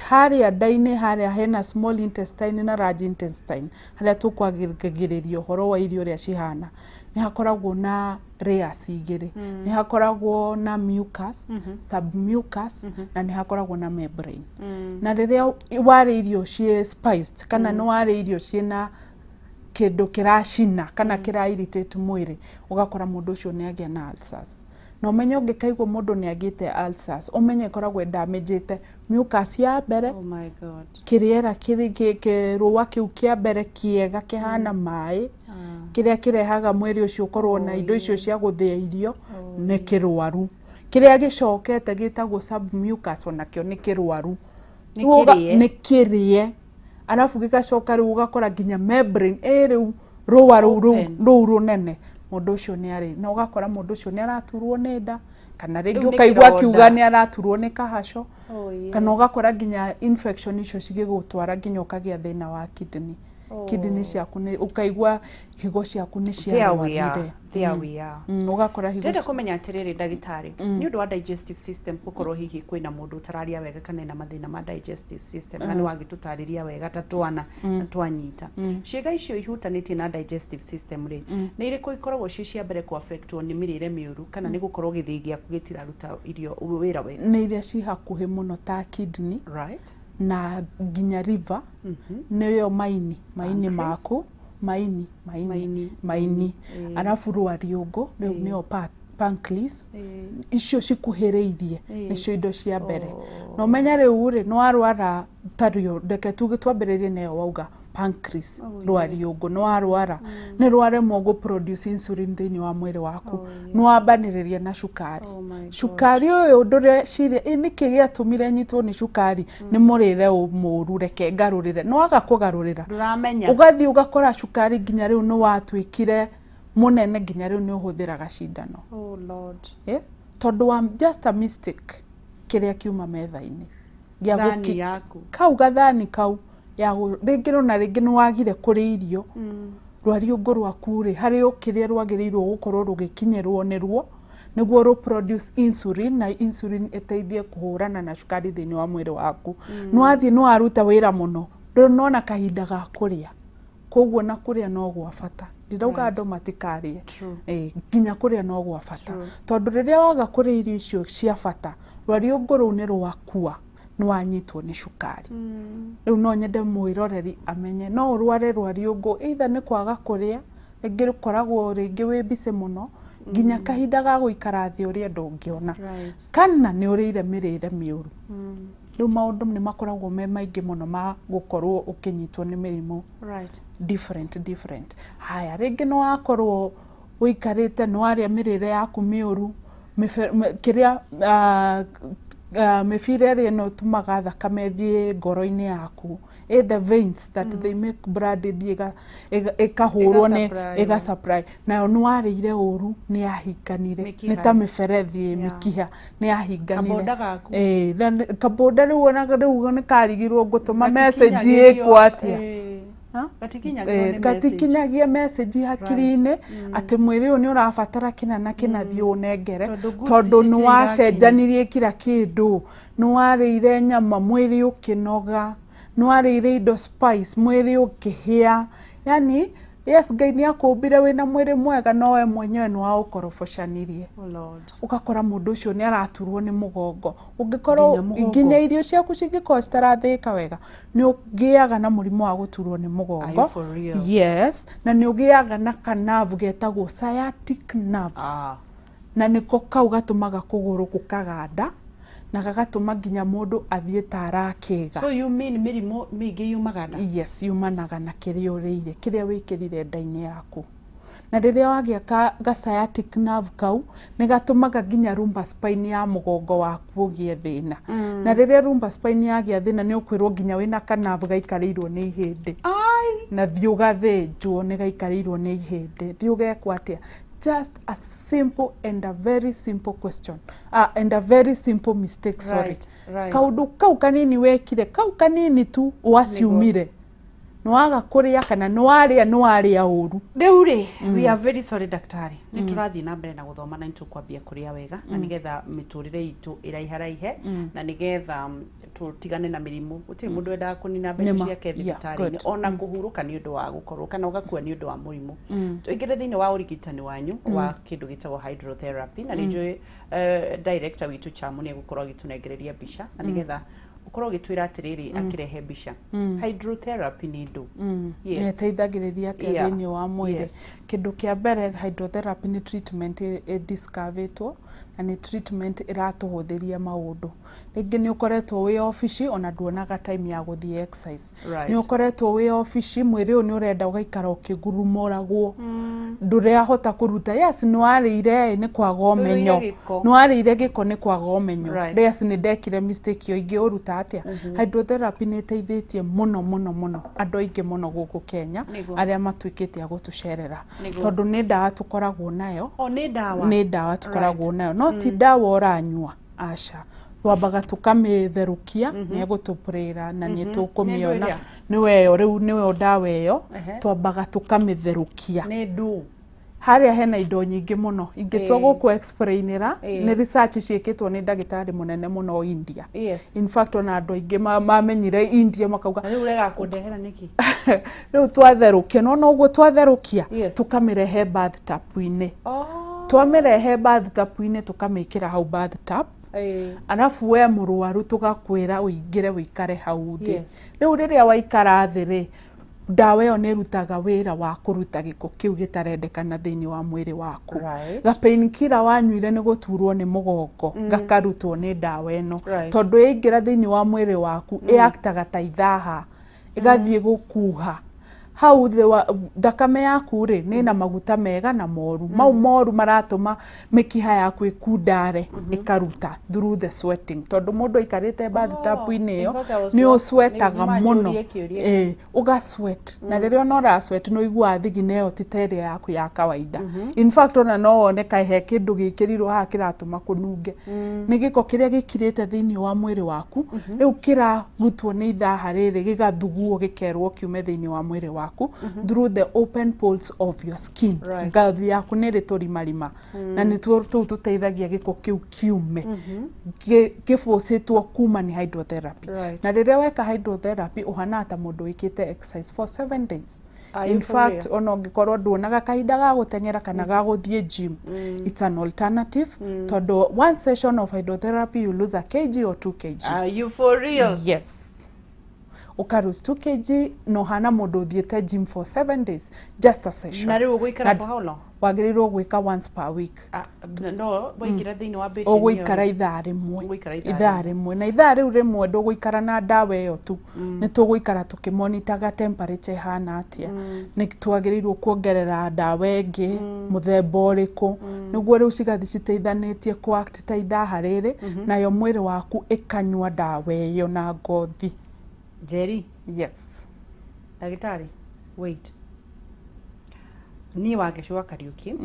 harĩa nda-inĩ harĩa hena small intestine na large intestine, harĩa tũkwagĩrĩria ũhoro wa irio ũrĩa cihana, nĩ hakoragwo na layers igĩrĩ. Nĩ hakoragwo na mucus, submucous, na nĩ hakoragwo na membrane. Na rĩrĩa warĩa irio ciĩ spiced kana nĩ warĩa irio ciĩna kĩndũ kĩracina kana kĩra irritate mwĩrĩ, ũgakora mũndũ ũcio nĩ agĩa na ulcers. Na ũmenye ũngĩkaigua mũndũ nĩ agĩte ulcers, ũmenye ĩkoragwo ĩndamĩnjĩte mucus ya mbere. Oh my God. Kĩrĩera kĩrũa kĩu kĩa mbere kĩega kĩhana maĩ, kĩrĩa kĩrehaga mwĩrĩ ũcio ũkorwo na indo icio cia gũthĩa irio, nĩ kĩrwaru. Kĩrĩa gĩcokete gĩtagwo submucous onakĩo nĩ kĩrwaru. Nĩ Rĩu kĩrĩe. Nĩ kĩrĩe, arabu gĩgacoka rĩu ũgakora nginya membrane ĩ rĩu rũa rũu Open. rũu rũnene, mũndũ ũcio nĩ arĩ na ũgakora mũndũ ũcio nĩ araturwo nĩ nda, kana rĩngĩ Rĩu nĩ ũkaigua kĩronda. akiuga nĩ araturwo nĩ kahaco, Oh, yeah. kana ũgakora nginya infection icio cigĩgũtwara nginya ũkagĩa thĩna wa kidney. Kidney ciaku nĩ ũkaigua higo ciaku nĩ There we are. ciarwarire. There we are. Ũgakora higo Ndĩrenda kũmenya atĩrĩrĩ ndagĩtarĩ, nĩ ũndũ wa digestive system gũkorwo hihi kwĩna mũndũ ũtararia wega kana ena mathĩna ma digestive system, na nĩ wagĩtũtarĩria wega ta twana na twanyita ciĩga icio ihutanĩtie na digestive system rĩ, nĩ irĩkũ ikoragwo ciĩ cia mbere kũ affectwo nĩ mĩrĩre mĩũru kana nĩ gũkorwo gĩthĩi gĩaku gĩtiraruta irio wĩra wega? Nĩ iria ci hakuhĩ mũno ta kidney na nginya liver, nĩyo maini Pancreas. maku, maini. Maini. Maini, arabu rwariũngũ rĩu nĩyo pancreas. Icio cikuhĩrĩirie nĩcio indo cia mbere. Na ũmenye rĩu rĩ, nĩ warwara tario, reke tuge twambĩrĩrie nayo wauga pancreas, rwariũngũ nĩ warwara, nĩ rwaremwo gũ produce insulin thĩinĩ wa mwĩrĩ waku, nĩ wambanĩrĩria na cukari. Oh my God. Cukari ũyũ ndũreciria ĩ nĩkĩ gĩatũmire nyitwo nĩ cukari, nĩ mũrĩre mũru, reke ngarũrĩre, nĩ waga kũgarũrĩra. Ndũramenya. Ũgathiĩ ũgakora cukari nginya rĩu nĩ watuĩkire mũnene, nginya rĩu nĩ ũhũthĩraga cindano. Oh Lord. Eh? Tondũ wa just a mistake kĩrĩa kiuma metha-inĩ gĩa Thani yaku. Kau gathani kau ya rĩngĩ ona rĩngĩ nĩ wagire kũrĩa irio, rwariũngũ rwaku rĩ, harĩ o kĩrĩa rwagĩrĩirwo gũkorwo rũgĩkinyĩrwo nĩruo nĩguo rũ produce insulin, na insulin ĩteithie kũhũrana na cukari thĩinĩ wa mwĩrĩ waku. Nĩ wathiĩ nĩ waruta wĩra mũno, ndũnona kahinda ga kũrĩa, koguo na kũrĩa no gwa bata. Ndirauga andũ matikarĩe. Ĩĩ, nginya kũrĩa no gwa bata, tondũ rĩrĩa waga kũrĩa irio icio cia bata, rwariũngũ rũu nĩ rwakua, nĩ wanyitwo nĩ cukari. Rĩu no nyende mwĩroreri amenye no ũrware rwariũngũ either nĩ kwaga kũrĩa, rĩngĩ rũkoragwo rĩngĩ wĩ busy mũno nginya kahinda ga gũikara thĩ ũrĩe ndũngĩona, kana nĩ ũrĩire mĩrĩre mĩũru. Rĩu maũndũ nĩ makoragwo me maingĩ mũno ma gũkorwo ũkĩnyitwo nĩ mĩrimũ different different. Haya, rĩngĩ nĩ wakorwo ũikarĩte nĩ warĩa mĩrĩre yaku mĩũru, kĩrĩa mĩbira ĩrĩa ĩno ĩtũmaga thakame ĩthiĩ ngoro-inĩ yaku, the veins that they make blood ĩthiĩ ĩkahũrwo nĩ Ĩga-supply. Ĩga-supply nayo nĩ warĩire ũru, nĩ yahinganire. Mĩkiha. Nĩ ta mĩberethi, mĩkiha nĩ yahinganire. Kabonda gaku. Ĩĩ, na kabonda rĩu ona rĩu nĩ karigirwo ngũtũma message Gatikinyagĩrio, ĩkwo atĩa. Ha? Gatikinyagĩrwo nĩ message. Gatikinyagia message hakiri-inĩ atĩ mwĩrĩ ũyũ nĩ ũrabatara kĩna na kĩna, thiĩ ũnengere. Tondũ goods Tondũ nĩ citirĩ. Wacenjanirie kira kĩndũ, nĩ warĩire nyama mwĩrĩ ũkĩnoga, nĩ warĩire indo spice mwĩrĩ ũkĩhĩa, yani Yes, Ngai nĩ akũmbire wĩna mwĩrĩ mwega, no we mwenyewe nĩ waũkorobocanirie. Oh Lord. Ũgakora mũndũ ũcio nĩ araturwo nĩ mũgongo. Ũngĩkorwo Nginya mũgongo. nginya irio ciaku cingĩkorwo citarathĩĩka wega, nĩ ũgĩaga na mũrimũ wa gũturwo nĩ Are mũgongo. you for real? Yes, na nĩ ũgĩaga na kanavu getagwo sciatic nerve. Ah. Na nĩko kau gatũmaga kũgũrũ gũkaganda na gagatũma nginya mũndũ athiĩ ta arakĩga. So you mean mĩrimũ mĩingĩ yumaga nda? Yes, yumanaga na kĩrĩa ũrĩire, kĩrĩa wĩkĩrire nda-inĩ yaku. Na rĩrĩa wagĩa ga sciatic nerve kau, nĩ gatũmaga nginya lumbar spine ya mũgongo waku ũgĩe thĩna. Na rĩrĩa lumbar spine yagĩa thĩna, nĩ ũkwĩrwo nginya wĩna kanavu gaikarĩirwo nĩ ihĩndĩ. Ai. Na thiĩ ũgathĩnjwo nĩ gaikarĩirwo nĩ ihĩndĩ. Thiĩ ũgekwo atĩa? Just a simple and a very simple question, and a very simple mistake, sorry. Kaũndũ kau kanini wekire, kau kanini tu waciumire, nĩwaga kũrĩa kana nĩwarĩa, nĩwarĩa ũru. Rĩu rĩ, we are very sorry, daktari, nĩ tũrathiĩ na mbere na gũthoma na nĩ tũkwambia kũrĩa wega na nĩgetha mĩtũrĩre itũ ĩraiharaihe na nĩgetha tũtigane na mĩrimũ. Gũtirĩ mũndũ wendaga kũnina mbeca Nĩma. ciake thibitarĩ-inĩ, ona kũhurũka nĩ ũndũ wa gũkorwo kana ũgakua nĩ ũndũ wa mũrimũ. Tũingĩre thĩinĩ wa ũrigitani wanyu wa kĩndũ gĩtagwo hydrotherapy, na nĩ njũĩ director witũ Chamu nĩ egũkorwo agĩtũnengereria mbica na nĩgetha ũkorwo ũgĩtwĩra atĩrĩrĩ, akĩrehe mbica, hydrotherapy nĩ ndũ? Yes. Ĩteithagĩrĩria atĩa thĩinĩ wa mwĩrĩ? Kĩndũ kĩa mbere, hydrotherapy nĩ treatment ĩdiscoverĩtwo na nĩ treatment ĩratũhũthĩria maũndũ. Rĩngĩ nĩ ũkoretwo wĩ obici, ona nduonaga time ya gũthiĩ exercise. Nĩ ũkoretwo wĩ obici, mwĩrĩ ũyũ nĩ ũrenda ũgaikara ũkĩgurumũragwo, ndũrahota kũruta. Yes, nĩ warĩire, nĩ kwaga ũmenyo. Ndũrĩire gĩko. Nĩ warĩire gĩko, nĩ kwaga ũmenyo. Yes, nĩ ndekire mistake ĩyo, ingĩũruta atĩa? Hydrotherapy nĩ ĩteithĩtie mũno mũno mũno andũ aingĩ mũno gũkũ Kenya arĩa matuĩkĩte a gũtũcerera, tondũ nĩ ndawa tũkoragwo nayo. O nĩ ndawa? Nĩ ndawa tũkoragwo nayo, no ti ndawa ũranyua, aca. Twambaga tũkamĩtherũkia, nĩ egũtũpũrĩra na nĩ tũkũmĩona. Nĩ ĩrĩa? Nĩwe ĩyo rĩu, nĩwe ndawa ĩyo. Twambaga tũkamĩtherũkia. Nĩ ndũ? Harĩa hena indo nyingĩ mũno ingĩtua gũkũ explainĩra. Nĩ research ciĩkĩtwo nĩ ndagĩtarĩ mũnene mũno India. In fact, ona andũ aingĩ mamenyire India makauga. Na rĩu ũrega kũndehera nĩkĩ? Rĩu twatherũkia, nona ũguo twatherũkia, tũkamĩrehe bathtub-inĩ. Twamĩrehe bathtub-inĩ, tũkamĩkĩra hau bathtub, arabu we mũrwaru tũgakwĩra ũingĩre ũikare hau thĩ. Rĩu rĩrĩa waikara thĩ rĩ, ndawa ĩyo nĩ ĩrutaga wĩra wa kũruta gĩko kĩu gĩtarendekana thĩinĩ wa mwĩrĩ waku. Ga painkiller wanyuire nĩ gũturwo nĩ mũgongo, gakarutwo nĩ ndawa ĩno, tondũ yaingĩra thĩinĩ wa mwĩrĩ waku, ĩaktaga ta ithaha, ĩgathiĩ gũkuha hau thĩ wa thakame yaku rĩ, nĩ na maguta mega na moru. Mau moru maratũma mĩkiha yaku ĩkundare, ĩkaruta through the sweating, tondũ mũndũ aikarĩte bathtub-inĩ ĩyo, In fact, I was nĩ to ũcwetaga nĩ mũno. manjũrie kĩũria. Ĩ, ũga sweat, na rĩrĩa ona ũra sweat, nĩ ũiguaga thigina ĩyo ti ta ĩrĩa yaku ya kawaida. In fact, ona no wone kaĩ he kĩndũ gĩkĩrirwo haha kĩratũma kũnunge. Nĩ gĩko kĩrĩa gĩkirĩte thĩinĩ wa mwĩrĩ waku, rĩu kĩrarutwo nĩ ithaha rĩrĩ, gĩgathuguo, gĩkerwo kiume thĩinĩ wa mwĩrĩ waku through the open pores of your skin. Ngathi yaku nĩ ĩrĩ tũrimarima, na nĩ tuo tũu tũteithagia gĩko kĩu kiume. Gĩbũcĩtwo kuma nĩ hydrotherapy. Na rĩrĩa weka hydrotherapy, ũhanaga ta mũndũ wĩkĩte exercise for 7 days. Are you In for fact, real? ona ũngĩkorwo nduonaga kahinda ga gũteng'era kana ga gũthiĩ gym, it's an alternative, tondũ one session of hydrotherapy, you lose a kg or 2 kg. Are you for real? Yes, ũka lose 2 kg na ũhana mũndũ ũthiĩte gym for 7 days, just a session. Na rĩu ũgũikara Na for how long? Wagĩrĩirwo gwĩka once per week. Ah, no waingĩra thĩinĩ wa basin ĩyo Ũgũikara rĩ? ithaa rĩmwe. Ũgũikara ithaa Ithaa rĩmwe, na ithaa rĩu rĩmwe ndũgũikara na ndawa ĩyo tu. Nĩ tũgũikara tũkĩmonitaga temperature ĩhana atĩa, nĩ twagĩrĩirwo kuongerera ndawa ĩngĩ mũthemba ũrĩkũ, nĩguo rĩu cigathiĩ citeithanĩtie kũ act ta ithaha rĩrĩ, nayo mwĩrĩ waku ĩkanyua ndawa ĩyo na ngothi. Njeri. Yes. Ndagĩtarĩ, wait, niĩ Wangeci wa Kariũki,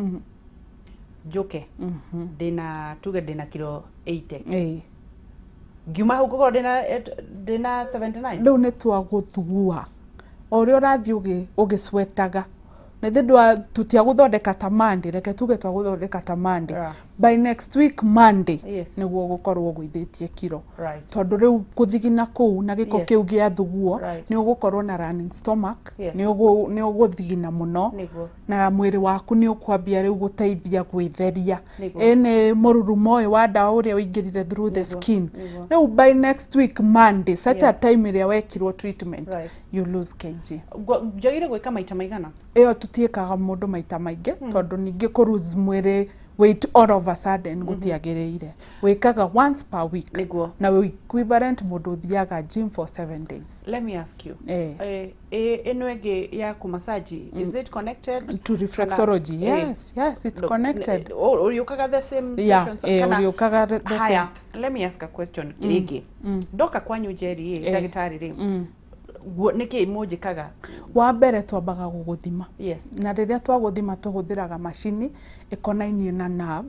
njũke ndĩna, tuge ndĩna kiro 80, ngiuma hau ngũkorwo ndĩna 79? Rĩu nĩ twagũthugua o ũrĩa ũrathiĩ ũgĩcwetaga. Na thĩ tutiagũthondeka ta Monday, reke tuge twagũthondeka ta Monday. By next week Monday nĩguo ũgũkorwo ũgũithĩtie kiro. Tondũ rĩu gũthigina kũu na gĩko kĩu gĩa thuguo, nĩ ũgũkorwo na running stomach, nĩ ũgũthigina mũno, na mwĩrĩ waku nĩ ũkwambia rĩu gũteithia gwĩtheria. Ĩ nĩ mũrurumo ũyũ wa ndawa ũrĩa ũingĩrire through the skin. Rĩu by next week Monday, such a time ĩrĩa wekirwo treatment, you lose kg. Njagĩrĩire gwĩka maita maigana? Ĩyo tũtiĩkaga mũndũ maita maingĩ, tondũ ningĩ kũ lose mwĩrĩ weight all of a sudden gũtiagĩrĩire. Wĩkaga once per week. Na equivalent mũndũ ũthiaga gym for 7 days. Let me ask you. Eh. Ĩno ĩngĩ ya kũmasaji, is it connected? To reflexology? Yes, it's connected. Ũrĩũkaga the same Yeah, sessions? Ũrĩũkaga the same. Haya, let me ask a question rĩngĩ. Ndoka kwanyu Njeri ĩ, ndagĩtarĩ rĩ, nĩkĩ mũnjĩkaga? Wa mbere twambaga gũgũthima. Na rĩrĩa twagũthima, tũhũthĩraga macini ĩkonainie na nerve,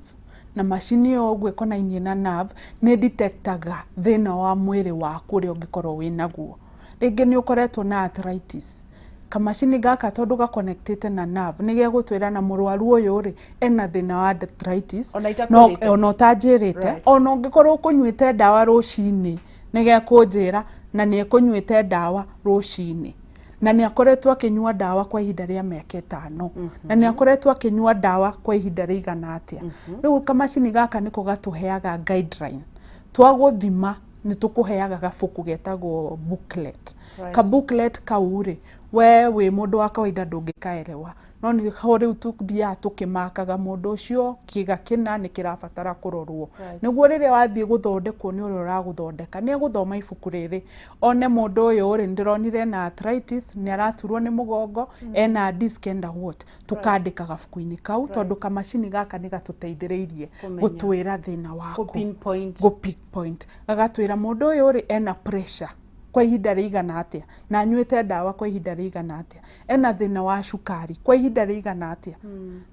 na macini ĩyo ũguo ĩkonainie na nerve nĩ detectaga thĩna wa mwĩrĩ waku ũrĩa ũngĩkorwo wĩ naguo. Rĩngĩ nĩ ũkoretwo na arthritis, kamacini gaka tondũ gaconnectĩte na nerve nĩ gegũtwĩra na mũrwaru ũyũ rĩ, ena thĩna wa arthritis. Ona itakwĩrĩte. No, ona ũtanjĩrĩte. Ona ũngĩkorwo ũkũnyuĩte ndawa rũcinĩ, nĩ gekũnjĩra na nĩ ekũnyuĩte ndawa rũcinĩ, na nĩ akoretwo akĩnyua ndawa kwa ihinda rĩa mĩaka 5, na nĩ akoretwo akĩnyua ndawa kwa ihinda rĩigana atĩa. Rĩu kamacini gaka nĩko gatũheaga guideline. Twagũthima nĩ tũkũheaga gabuku getagwo booklet. Ka booklet kau rĩ, we wĩ mũndũ wa kawaida ndũngĩkaerewa, no nĩ ho rĩu tũthiaga tũkĩmakaga mũndũ ũcio kĩga kĩna nĩ kĩrabatara kũrorwo, nĩguo rĩrĩa wathiĩ gũthondekwo nĩ ũrĩa ũragũthondeka, nĩ egũthoma ibuku rĩrĩ one mũndũ ũyũ rĩ, ndĩronire ena arthritis, nĩ araturwo nĩ mũgongo, ena disc and what, tũkandĩka gabuku-inĩ kau, tondũ kamacini gaka nĩ gatũteithĩrĩirie Kũmenya. gũtwĩra thĩna waku. Kũ-pinpoint. Gũ pinpoint, gagatwĩra mũndũ ũyũ rĩ, ena pressure kwa ihinda rĩigana atĩa, na anyuĩte ndawa kwa ihinda rĩigana atĩa, ena thĩna wa cukari kwa ihinda rĩigana atĩa,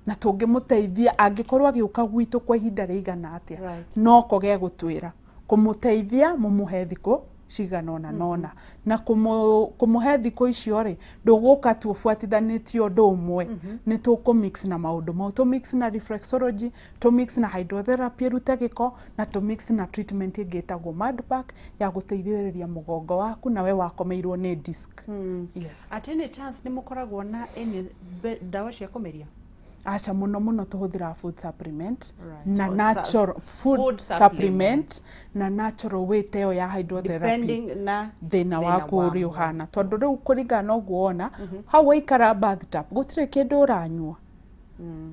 na tũngĩmũteithia angĩkorwo agĩũka gwitũ kwa ihinda rĩigana atĩa. Noko gegũtwĩra kũmũteithia mũmũhe thikũ cigana ũna nona, na kũmũhe thikũ icio rĩ, ndũgũka tu ũbuatithanĩtie ũndũ ũmwe, nĩ tũkũ mix na maũndũ mau, tũ mix na reflexology, tũ mix na hydrotherapy ĩrute gĩko, na tũ mix na treatment ĩngĩ ĩtagwo Madpack ya gũteithĩrĩria mũgongo waku na we wakomeirwo nĩ disc. Yes. At any chance nĩ mũkoragwo na any ndawa cia kũmeria? Aca, mũno mũno tũhũthĩraga food supplement na Oh, natural food, food supplement na natural way ta ĩyo ya hydrotherapy. Depending na thĩna thĩna waku wa ũrĩa ũhana, tondũ rĩu kũringana na ũguo wona hau waikara bathtub gũtirĩ kĩndũ ũranyua,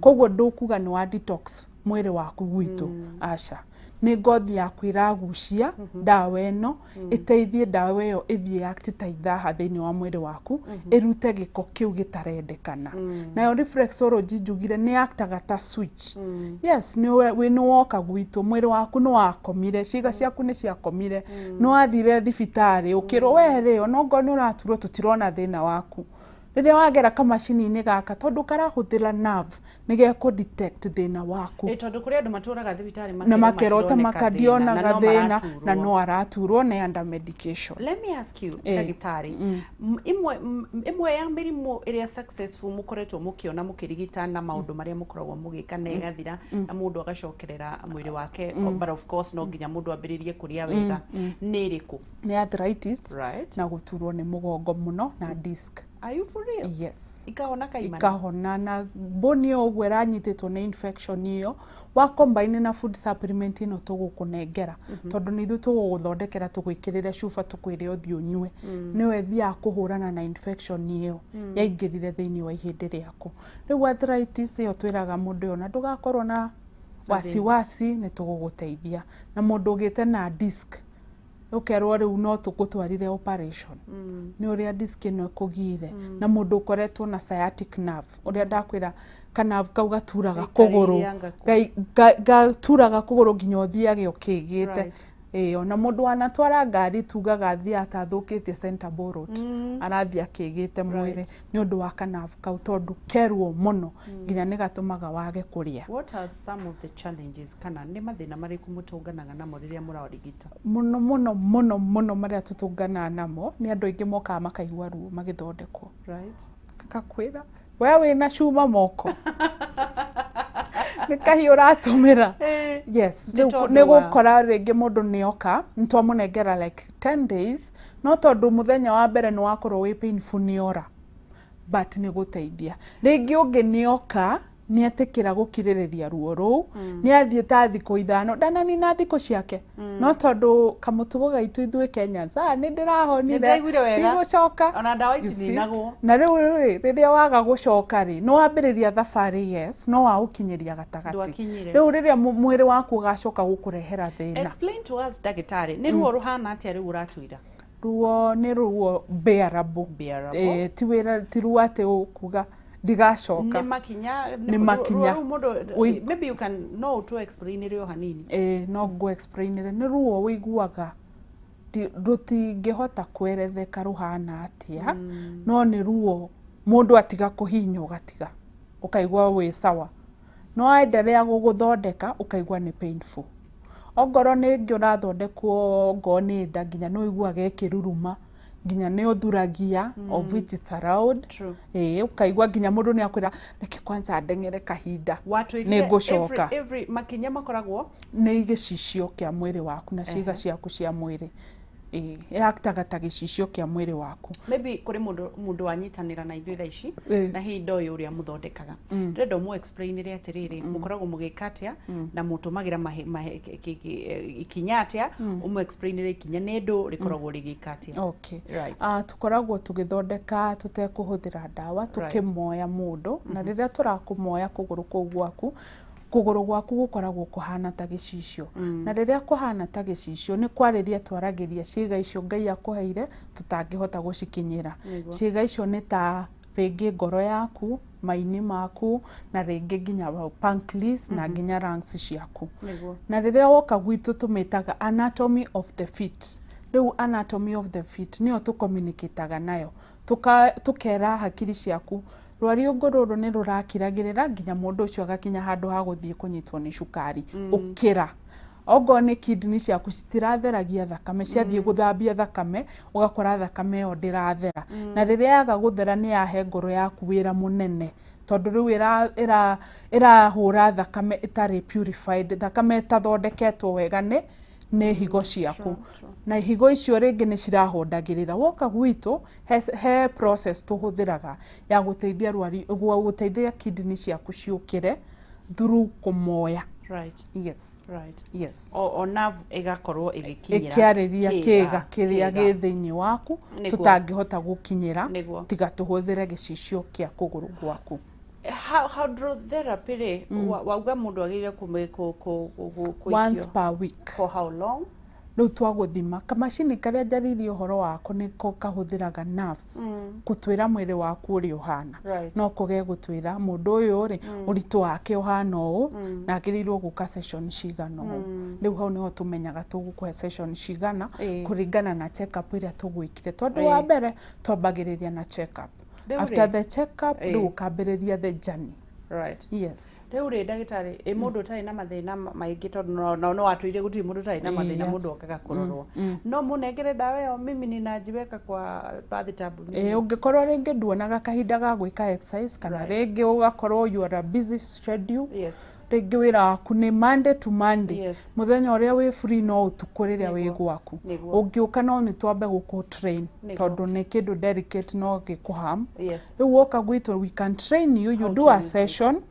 koguo ndũkuga nĩ wa detox mwĩrĩ waku gwitũ. Aca, nĩ ngothi yaku ĩragucia ndawa ĩno ĩteithie ndawa ĩyo ĩthiĩ act ta ithaha thĩinĩ wa mwĩrĩ waku, ĩrute gĩko kĩu gĩtarendekana. Nayo reflexology njugire nĩ actaga ta switch. Yes, nĩ woka gwitũ, mwĩrĩ waku nĩ wakomire, ciĩga ciaku nĩ ciakomire, nĩ wathire thibitarĩ ũkĩrwo we rĩ, onokorwo nĩ ũraturwo, tũtirona thĩna waku. Rĩrĩa wagera kamacini-inĩ gaka, tondũ karahũthĩra nerve, nĩ gekũ detect thĩna waku. Ĩ tondũ kũrĩ andũ matũraga thibitarĩ Na makerwo ta matironeka makandionaga thĩna, thĩna, na na no no araturwo nĩ under medication. Let me ask you, ndagĩtarĩ, ĩmwe ya mĩrimũ ĩrĩa successful mũkoretwo mũkĩona mũkĩrigita na maũndũ marĩa mũkoragwo mũgĩka na ĩgathira na mũndũ agacokerera mwĩrĩ wake, but of course no nginya mũndũ ambĩrĩrie kũrĩa wega, nĩ ĩrĩkũ? Nĩ arthritis na gũturwo nĩ mũgongo mũno na disc. Are you for real? Yes. Ikahona kaimana? Ikahona, na bone ĩyo ũguo ĩranyitĩtwo nĩ infection ĩyo, wa combine na food supplement ĩno tũgũkũnengera, tondũ nĩ ithuĩ tũgũgũthondekera, tũgwĩkĩrĩre cuba, tũkwĩre ũthiĩ ũnyue, nĩyo ĩthiaga kũhũrana na infection ĩyo yaingĩrire thĩinĩ wa ihĩndĩ rĩaku. Rĩu arthritis ĩyo twĩraga mũndũ ĩyo na ndũgakorwo na wasiwasi, nĩ tũgũgũteithia. Na mũndũ ũgĩte na disc, ũkerwo rĩu no tũgũtwarire operation nĩ ũrĩa disc ĩno ĩkũgire, na mũndũ ũkoretwo na sciatic nerve, ũrĩa ndakwĩra ka nerve kau gaturaga kũgũrũ. Gaikarĩire anga kũ. Gaturaga kũgũrũ nginya ũthiage ũkĩgĩte. Ĩĩ, ona mũndũ wanatwara ngari tugaga athiĩ atathũkĩtie center bolt, arathiĩ akĩgĩte mwĩrĩ nĩ ũndũ wa ka nerve kau, tondũ keruo mũno nginya nĩ gatũmaga wage kũrĩa. What are some of the challenges, kana nĩ mathĩna marĩkũ mũtũnganaga namo rĩrĩa mũrarigita? Mũno mũno mũno mũno marĩa tũtũnganaga namo nĩ andũ aingĩ mokaga makaigua ruo magĩthondekwo. Akakwĩra We wĩna cuma moko, nĩ kahiũ ũratũmĩra. Yes. Nĩ Rĩu tondũ nĩ gũkora rĩngĩ mũndũ nĩ oka, nĩ twamũnengera like 10 days, no tondũ mũthenya wa mbere nĩ wakorwo wĩ painful, nĩ ora, but nĩ gũteithia. Rĩngĩ ũngĩ nĩ oka, nĩ etĩkĩra gũkirĩrĩria ruo rũu, nĩ athiĩ ta thikũ 5, ndananina thikũ ciake, no tondũ kamũtugo gaitũ ithuĩ Kenyans, ah, nĩ ndĩrahonire, Nĩndaiguire wega. Ndigũcoka. Ona ndawa You see? itininagwo. Na rĩu rĩ, rĩrĩa waga gũcoka rĩ, nĩ wambĩrĩria thabarĩ, yes, no waũkinyĩria gatagatĩ. Ndwakinyire. Rĩu rĩrĩa mwĩrĩ waku ũgacoka gũkũrehera thĩna. Explain to us, ndagĩtarĩ, nĩ ruo rũhana atĩa rĩu ũratwĩra? Ruo nĩ ruo bearable. Bearable. Eh, ti wĩra, ti ruo atĩ ũkuga ndigacoka. Nĩ makinya. Nĩ makinya. Ruo rũu mũndũ maybe you can, no ũtũ explainĩre o hanini. Eh, no ngũ explainĩre. Nĩ ruo wĩiguaga rũtingĩhota kweretheka rũhana atĩa, no nĩ ruo mũndũ atiga kũhinya ũgatiga ũkaigua wĩ sawa, no endelea gũgũthondeka ũkaigua nĩ painful. Ongorwo nĩ ĩngĩ ũrathondekwo, ongorwo nĩ nda, nginya nĩ ũiguaga ĩkĩruruma, nginya nĩ ũthuragia, of which it's allowed. True. Ĩĩ, ũkaigua nginya mũndũ nĩ akwĩra, "Reke kwanza ndeng'ere kahinda, Watwĩrire nĩ ngũcoka." Every makinya makoragwo Nĩ gĩcicio kĩa mwĩrĩ waku na ciĩga ciaku cia mwĩrĩ. Ĩĩ, yaktaga ta gĩcicio kĩa mwĩrĩ waku. Maybe kũrĩ mũndũ wanyitanĩra na ithuĩ thaa ici na hihi ndoĩ ũrĩa mũthondekaga. Ndĩrenda ũmũ explainĩre atĩrĩrĩ, mũkoragwo mũgĩka atĩa na mũtũmagĩra ikinya atĩa? Ũmũ explainĩre ikinya nĩ ndũ rĩkoragwo rĩgĩka atĩa. Okay. Right. Tũkoragwo tũgĩthondeka tũtekũhũthĩra ndawa, tũkĩmoya mũndũ, na rĩrĩa tũrakũmoya kũgũrũ kũu gwaku, kũgũrũ gwaku gũkoragwo kũhana ta gĩcicio, na rĩrĩa kũhana ta gĩcicio, nĩ kwarĩria twaragĩria ciĩga icio Ngai akũheire tũtangĩhota gũcikinyĩra. Ciĩga icio nĩ ta rĩngĩ ngoro yaku, maini maku, na rĩngĩ nginya pancreas na nginya lungs ciaku. Na rĩrĩa woka gwitũ, tũmĩtaga anatomy of the feet. Rĩu anatomy of the feet nĩyo tũcommunicataga nayo, tũkera hakiri ciaku rwariũngũ rũrũ nĩ rũrakiragĩrĩra nginya mũndũ ũcio agakinya handũ ha gũthiĩ kũnyitwo nĩ cukari. Ũkĩra, ongorwo nĩ kidney ciaku citiratheragia thakame, ciathiĩ gũthambia thakame, ũgakora thakame ĩyo ndĩrathera, na rĩrĩa yaga gũthera, nĩ yahe ngoro yaku wĩra mũnene, tondũ rĩu ĩrahũra thakame ĩtarĩ purified, thakame ĩtathondeketwo wega nĩ higo ciaku, na higo icio rĩngĩ nĩ cirahondagĩrĩra. Woka gwitũ, he process tũhũthĩraga ya gũteithia rwari, gũteithia kidney ciaku ciũkĩre through kũmoya. Yes. Yes. O nerve ĩgakorwo ĩgĩkinyĩra ĩkĩarĩria kĩga kĩrĩa kĩga. Gĩ thĩinĩ waku tũtangĩhota gũkinyĩra tiga tũhũthĩre gĩcicio kĩa kũgũrũ gwaku. Hydrotherapy rĩ, wauga mũndũ agĩrĩire Once kũikio per week. For how long? Rĩu twagũthima kamacini karĩa njarĩirie ũhoro wako, nĩko kahũthĩraga nerves gũtwĩra mwĩrĩ waku ũrĩa ũhana. No kũge gũtwĩra mũndũ ũyũ rĩ, ũritũ wake ũhana ũũ na agĩrĩirwo gũka session cigana ũũ. Rĩu hau nĩho tũmenyaga tũgũkũhe session cigana kũringana na check up ĩrĩa tũgwĩkire, tondũ wa mbere twambagĩrĩria na check up. Rĩu After rĩ- the check up, rĩu ũkambĩrĩria the journey. Yes. Rĩu rĩ, ndagĩtarĩ, ĩ mũndũ ũtarĩ na mathĩna maingĩ, tondũ no watwĩire gũtirĩ mũndũ ũtarĩ na mathĩna, mũndũ okaga kũrorwo, no mũnengere ndawa ĩyo, mimi ninajiweka kwa bathtub? Ĩ, ũngĩkorwo rĩngĩ nduonaga kahinda ga gwĩka exercise, kana rĩngĩ ũgakorwo you are a busy schedule, rĩngĩ wĩra waku nĩ Monday to Monday, mũthenya ũrĩa wĩ free no ũtukũ rĩrĩa wĩ gwaku, ũngĩũka no nĩ twambe gũkũ train, tondũ nĩ kĩndũ delicate, no gĩkũham. Rĩu woka gwitũ, we can train you, you How do to a use it. session,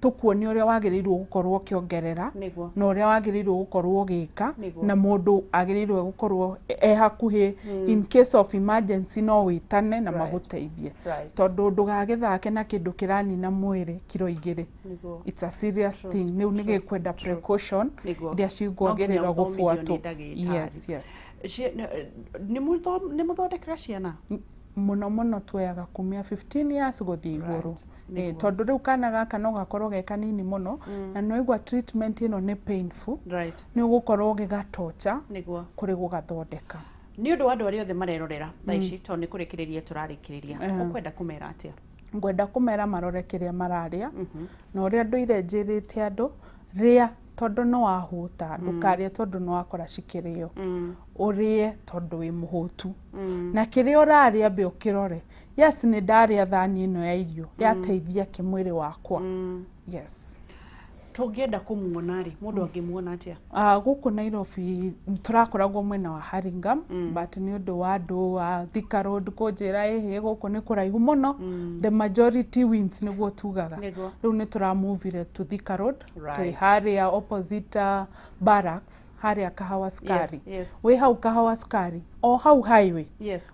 tũkuonia ũrĩa wagĩrĩirwo gũkorwo ũkĩongerera na ũrĩa wagĩrĩirwo gũkorwo ũgĩka, na mũndũ agĩrĩirwo gũkorwo e hakuhĩ in case of emergency, no wĩtane na magũteithie, tondũ ndũgagĩthake na kĩndũ kĩranina mwĩrĩ kiro 2. It's a serious thing. Rĩu nĩ gĩkwenda precaution iria cigwagĩrĩrwo No nginya ũthomithio gũbuatwo. nĩ ndagĩtarĩ. Yes. Nĩ mũthondekaga ciana? Mũno mũno tuoyaga kumia 15 years gũthiĩ igũrũ. Tondũ rĩu kana gaka no gakorwo ge kanini mũno, na nĩwaigua treatment ĩno nĩ painful, nĩ ũgũkorwo ũgĩgatocha kũrĩ gũgathondeka. Nĩ ũndũ wa andũ arĩa othe marerorera thaa ici, tondũ nĩ kũrĩkĩrĩria tũrarĩkĩrĩria, ũkwenda kũmera atĩa? Ngwenda kũmera marore kĩrĩa mararĩa, na ũrĩa ndũire njĩrĩte andũ, rĩa. Tondũ nĩ wahũta, ndũkarĩe tondũ nĩ wakora cikĩrĩo. Ũrĩe tondũ wĩ mũhũtu. Na kĩrĩa ũrarĩa ambe ũkĩrore. Yes, nĩ ndarĩa thani ĩno ya irio, yateithia kĩ mwĩrĩ wakwa? Yes. Tũngĩenda kũmuona rĩ, mũndũ angĩmuona atĩa? Gũkũ Nairobi tũrakoragwo mwena wa Hurlingham, but nĩ ũndũ wa andũ a Thika Road kũnjĩra ĩhĩ gũkũ nĩ kũraihu mũno, the majority wins nĩguo tugaga. Rĩu nĩ tũramuvire to Thika Road. Twĩ harĩa opposite barracks, harĩa Kahawa Sukari. Wĩ hau Kahawa Sukari, o hau highway,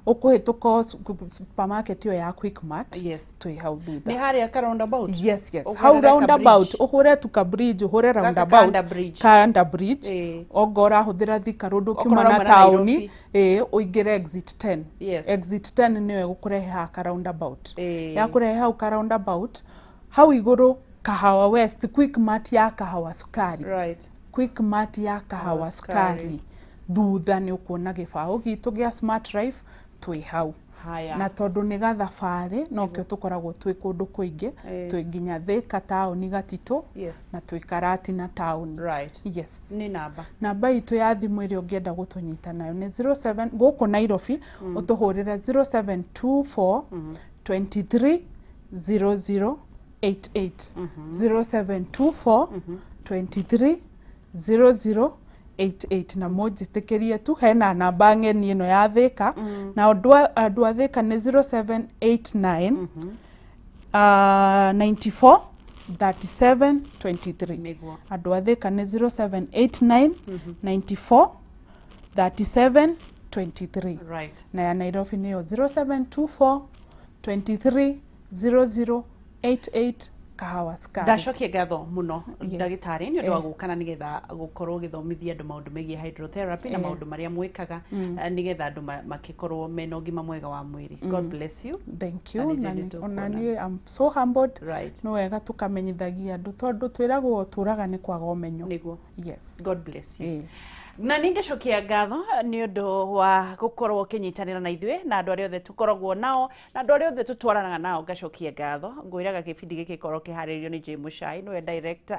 ũkũhĩtũka o supermarket ĩyo ya Quickmart, twĩ hau thutha. Nĩ harĩa ka roundabout? Yes. Ũhũrĩre Hau ka roundabout, bridge. Ũhũre tu ka bridge, ũhũre Gaka roundabout. Kanda bridge. Kanda bridge. Ongo ũrahũthĩra Thika Road Okorwo ũkiuma na ũrauma na taũni, Nairobi. ĩĩ, ũingĩre exit 10. Exit 10 nĩyo ĩgũkũrehe haha ka roundabout. Yakũrehe hau ka roundabout, hau igũrũ Kahawa West, Quickmart ya Kahawa Sukari. Quickmart ya Kahawa Sukari. Sukari. Thutha nĩ ũkuona gĩbaũ gitũ gĩa Smart Life, twĩ hau. Haya. Na tondũ nĩ gathabarĩ nokĩo tũkoragwo twĩ kũndũ kũingĩ. Twĩ nginya Thĩka taũni Gatitũ, na twĩ Karatina taũni. Yes. Nĩ namba? Namba itũ ya thimũ ĩrĩa ũngĩenda gũtũnyita nayo nĩ 07, gũkũ Nairobi ũtũhũrĩre 0724 23 0088, 0724 23 0088. Na mũnjĩtĩkĩrie tu hena namba ng'eni ĩno ya Thĩka, na andũ a Thĩka nĩ 0789 94 37 23. Andũ a Thĩka nĩ 0789 94 37 23. Na ya Nairobi nĩyo 0724 23 0088, Kahawa Sukari. Ndacokia ngatho mũno, ndagĩtarĩ, nĩ ũndũ wa gũka na nĩgetha gũkorwo ũgĩthomithia andũ maũndũ megiĩ hydrotherapy na maũndũ marĩa mwĩkaga, nĩgetha andũ makĩkorwo mena ũgima mwega wa mwĩrĩ. God bless you. Thank Na you. nĩ Na njũĩ nĩ ona tũkuonana. niĩ I'm so humbled. Nĩ wega tũkamenyithagia andũ tondũ twĩragwo tũraga nĩ kwaga ũmenyo. Nĩguo. Yes. God bless you. Na nĩ ngacokia ngatho nĩ ũndũ wa gũkorwo ũkĩnyitanĩra na ithuĩ na andũ arĩa othe tũkoragwo nao na andũ arĩa othe tũtwaranaga nao, ngacokia ngatho. Ngwĩraga gĩbindi gĩkĩ gĩkorwo kĩharĩrĩirio nĩ Jay Muchai, nĩwe director,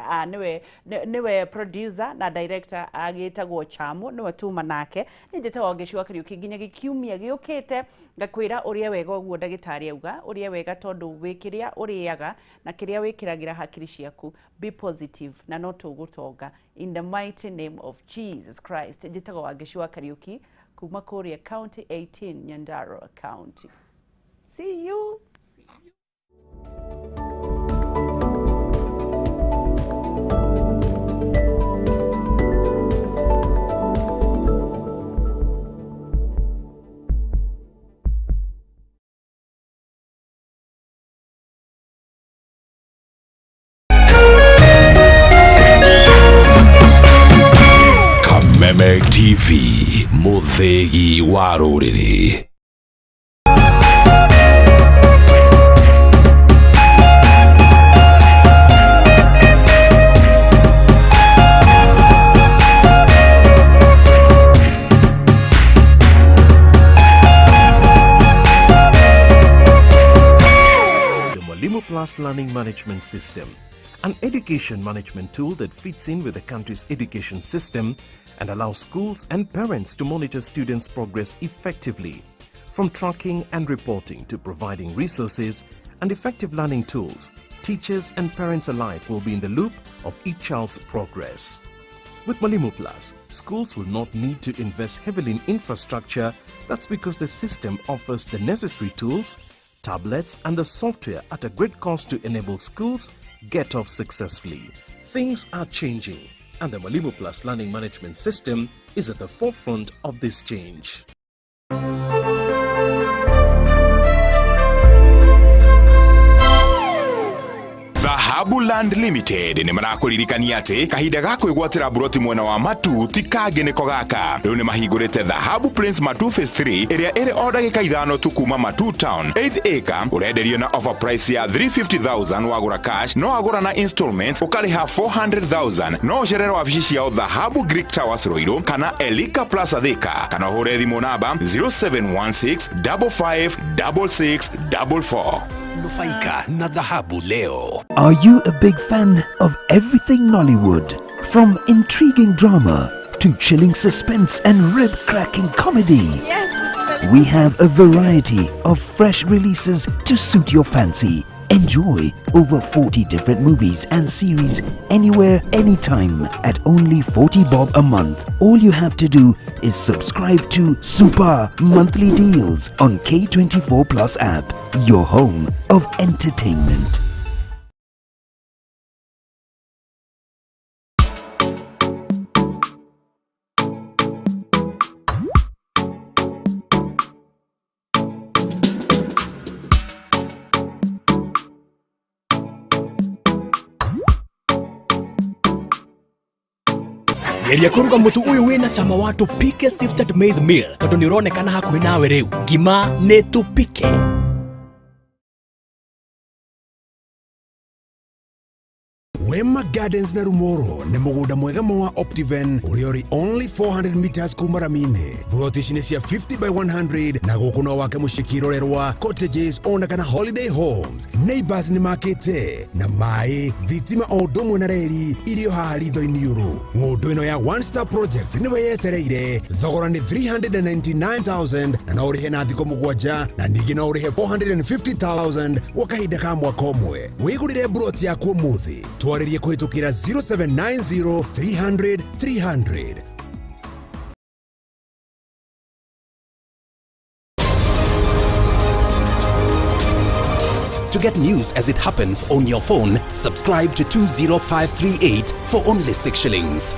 nĩwe producer na director, agĩtagwo Chamu, nĩwe tuma nake. Nĩ njĩtagwo Wangeci wa Kariũki, nginya gĩkiumia gĩũkĩte ngakwĩra ũrĩa wega ũguo ndagĩtarĩ auga, ũrĩa wega tondũ wĩ kĩrĩa ũrĩaga na kĩrĩa wĩkĩragĩra hakiri ciaku. Be positive na no tũgũtonga, in the mighty name of Jesus Christ. Njĩtagwo Wangeci wa Kariũki kuma kũrĩa County 18, Nyandarua County. See you. Kameme TV, mũthĩgi wa rũrĩrĩ. The Mwalimu Plus Learning Management System, an education management tool that fits in with the country's education system and allows schools and parents to monitor students' progress effectively. From tracking and reporting to providing resources and effective learning tools, teachers and parents alike will be in the loop of each child's progress. With Mwalimu Plus, schools will not need to invest heavily in infrastructure. That's because the system offers the necessary tools, tablets, and the software at a great cost to enable schools get off successfully. Things are changing, and the Mwalimu Plus Learning Management System is at the forefront of this change. Dhahabu Land Limited nĩ marakũririkania atĩ kahinda ga kwĩgwatĩra buroti mwena wa Matu ti kangĩ nĩko gaka. Rĩu nĩ mahingũrĩte Dhahabu Prince Matu Phase 3 ĩrĩa ĩrĩ o ndagĩka 5 tu kuma Matu Town. 8th acre ũrenderio na offer price ya 350,000 wagũra cash, no wagũra na installments ũkarĩha 400,000. No ũcerere wabici ciao Dhahabu Greek Towers Ruiru kana Elika Plaza Thika, kana ũhũre thimũ namba 0716 55 66 44. Nufaika na dhahabu leo. Are you a big fan of everything Nollywood? From intriguing drama to chilling suspense and rib-cracking comedy. Yes, We have a variety of fresh releases to suit your fancy. Enjoy over 40 different movies and series anywhere, anytime at only 40 bob a month. All you have to do is subscribe to Super Monthly Deals on K24 Plus app, your home of entertainment. Geria kũruga mũtu ũyũ wĩna cama wa tũpike sifted maize meal tondũ nĩ ũronekana hakuhĩ nawe rĩu. Ngima nĩ tũpike. Wema Gardens na Rumoro nĩ mũgũnda mwega ma wa Optiven ũrĩa ũrĩ only 400 meters kuma rami-inĩ. Buroti ici nĩ cia 50 by 100 na gũkũ no wake mũciĩ kĩrorerwa, cottages ona kana holiday homes. Neighbors nĩ makĩte na maĩ, thitima o ũndũ ũmwe na reri irio haha ritho-inĩ ũrũ. Ng'ũndũ ĩno ya One Star Project nĩwe yetereire. Thogora nĩ 399,000 na no ũrĩhe na thikũ 7 na ningĩ no ũrĩhe 450,000 gwa kahinda ka mwaka ũmwe. Wĩgũrĩre buroti yaku ũmũthĩ. Twarĩrie kũhĩtũkĩra 0790 300 300. To get news as it happens on your phone, subscribe to 20538 for only 6 shillings.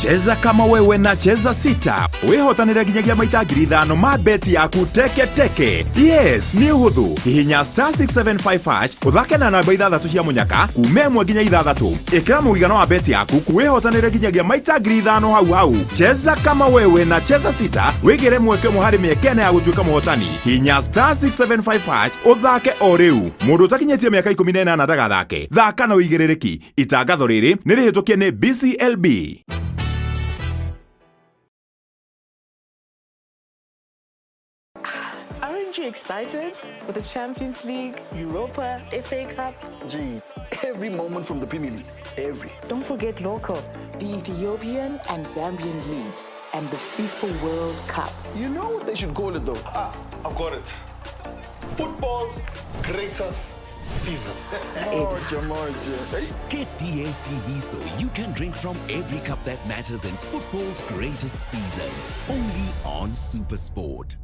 Cheza kama wewe na Cheza Sita wihotanire nginyagia maita 5,000 ma beti yaku teke teke. Yes, nĩ ũhũthũ. Hihinya star 675 hash ũthake na namba 6 cia mũnyaka kuma 1 nginya 6. Ĩkĩra mũigana wa beti yaku wihotanire nginyagia maita 5,000 hau hau. Cheza kama wewe na Cheza Sita wĩgĩre mweke ũmwe harĩ mĩeke ĩna ya gũtuĩka mũhotani. Hihinya star 675 hash ũthake o rĩu. Mũndũ ũtakinyĩtie mĩaka 18 ndagathake. Thaka na ũigĩrĩrĩki. Itangatho rĩrĩ nĩ rĩhĩtũkie nĩ BCLB. Aren't you excited for the Champions League, Europa, FA Cup? Gee, every moment from the Premier League. Every. Don't forget local, the Ethiopian and Zambian leagues, and the FIFA World Cup. You know what they should call it though? Ah, I've got it. Football's greatest season. Moja, moja. Get DSTV so you can drink from every cup that matters in football's greatest season. Only on SuperSport.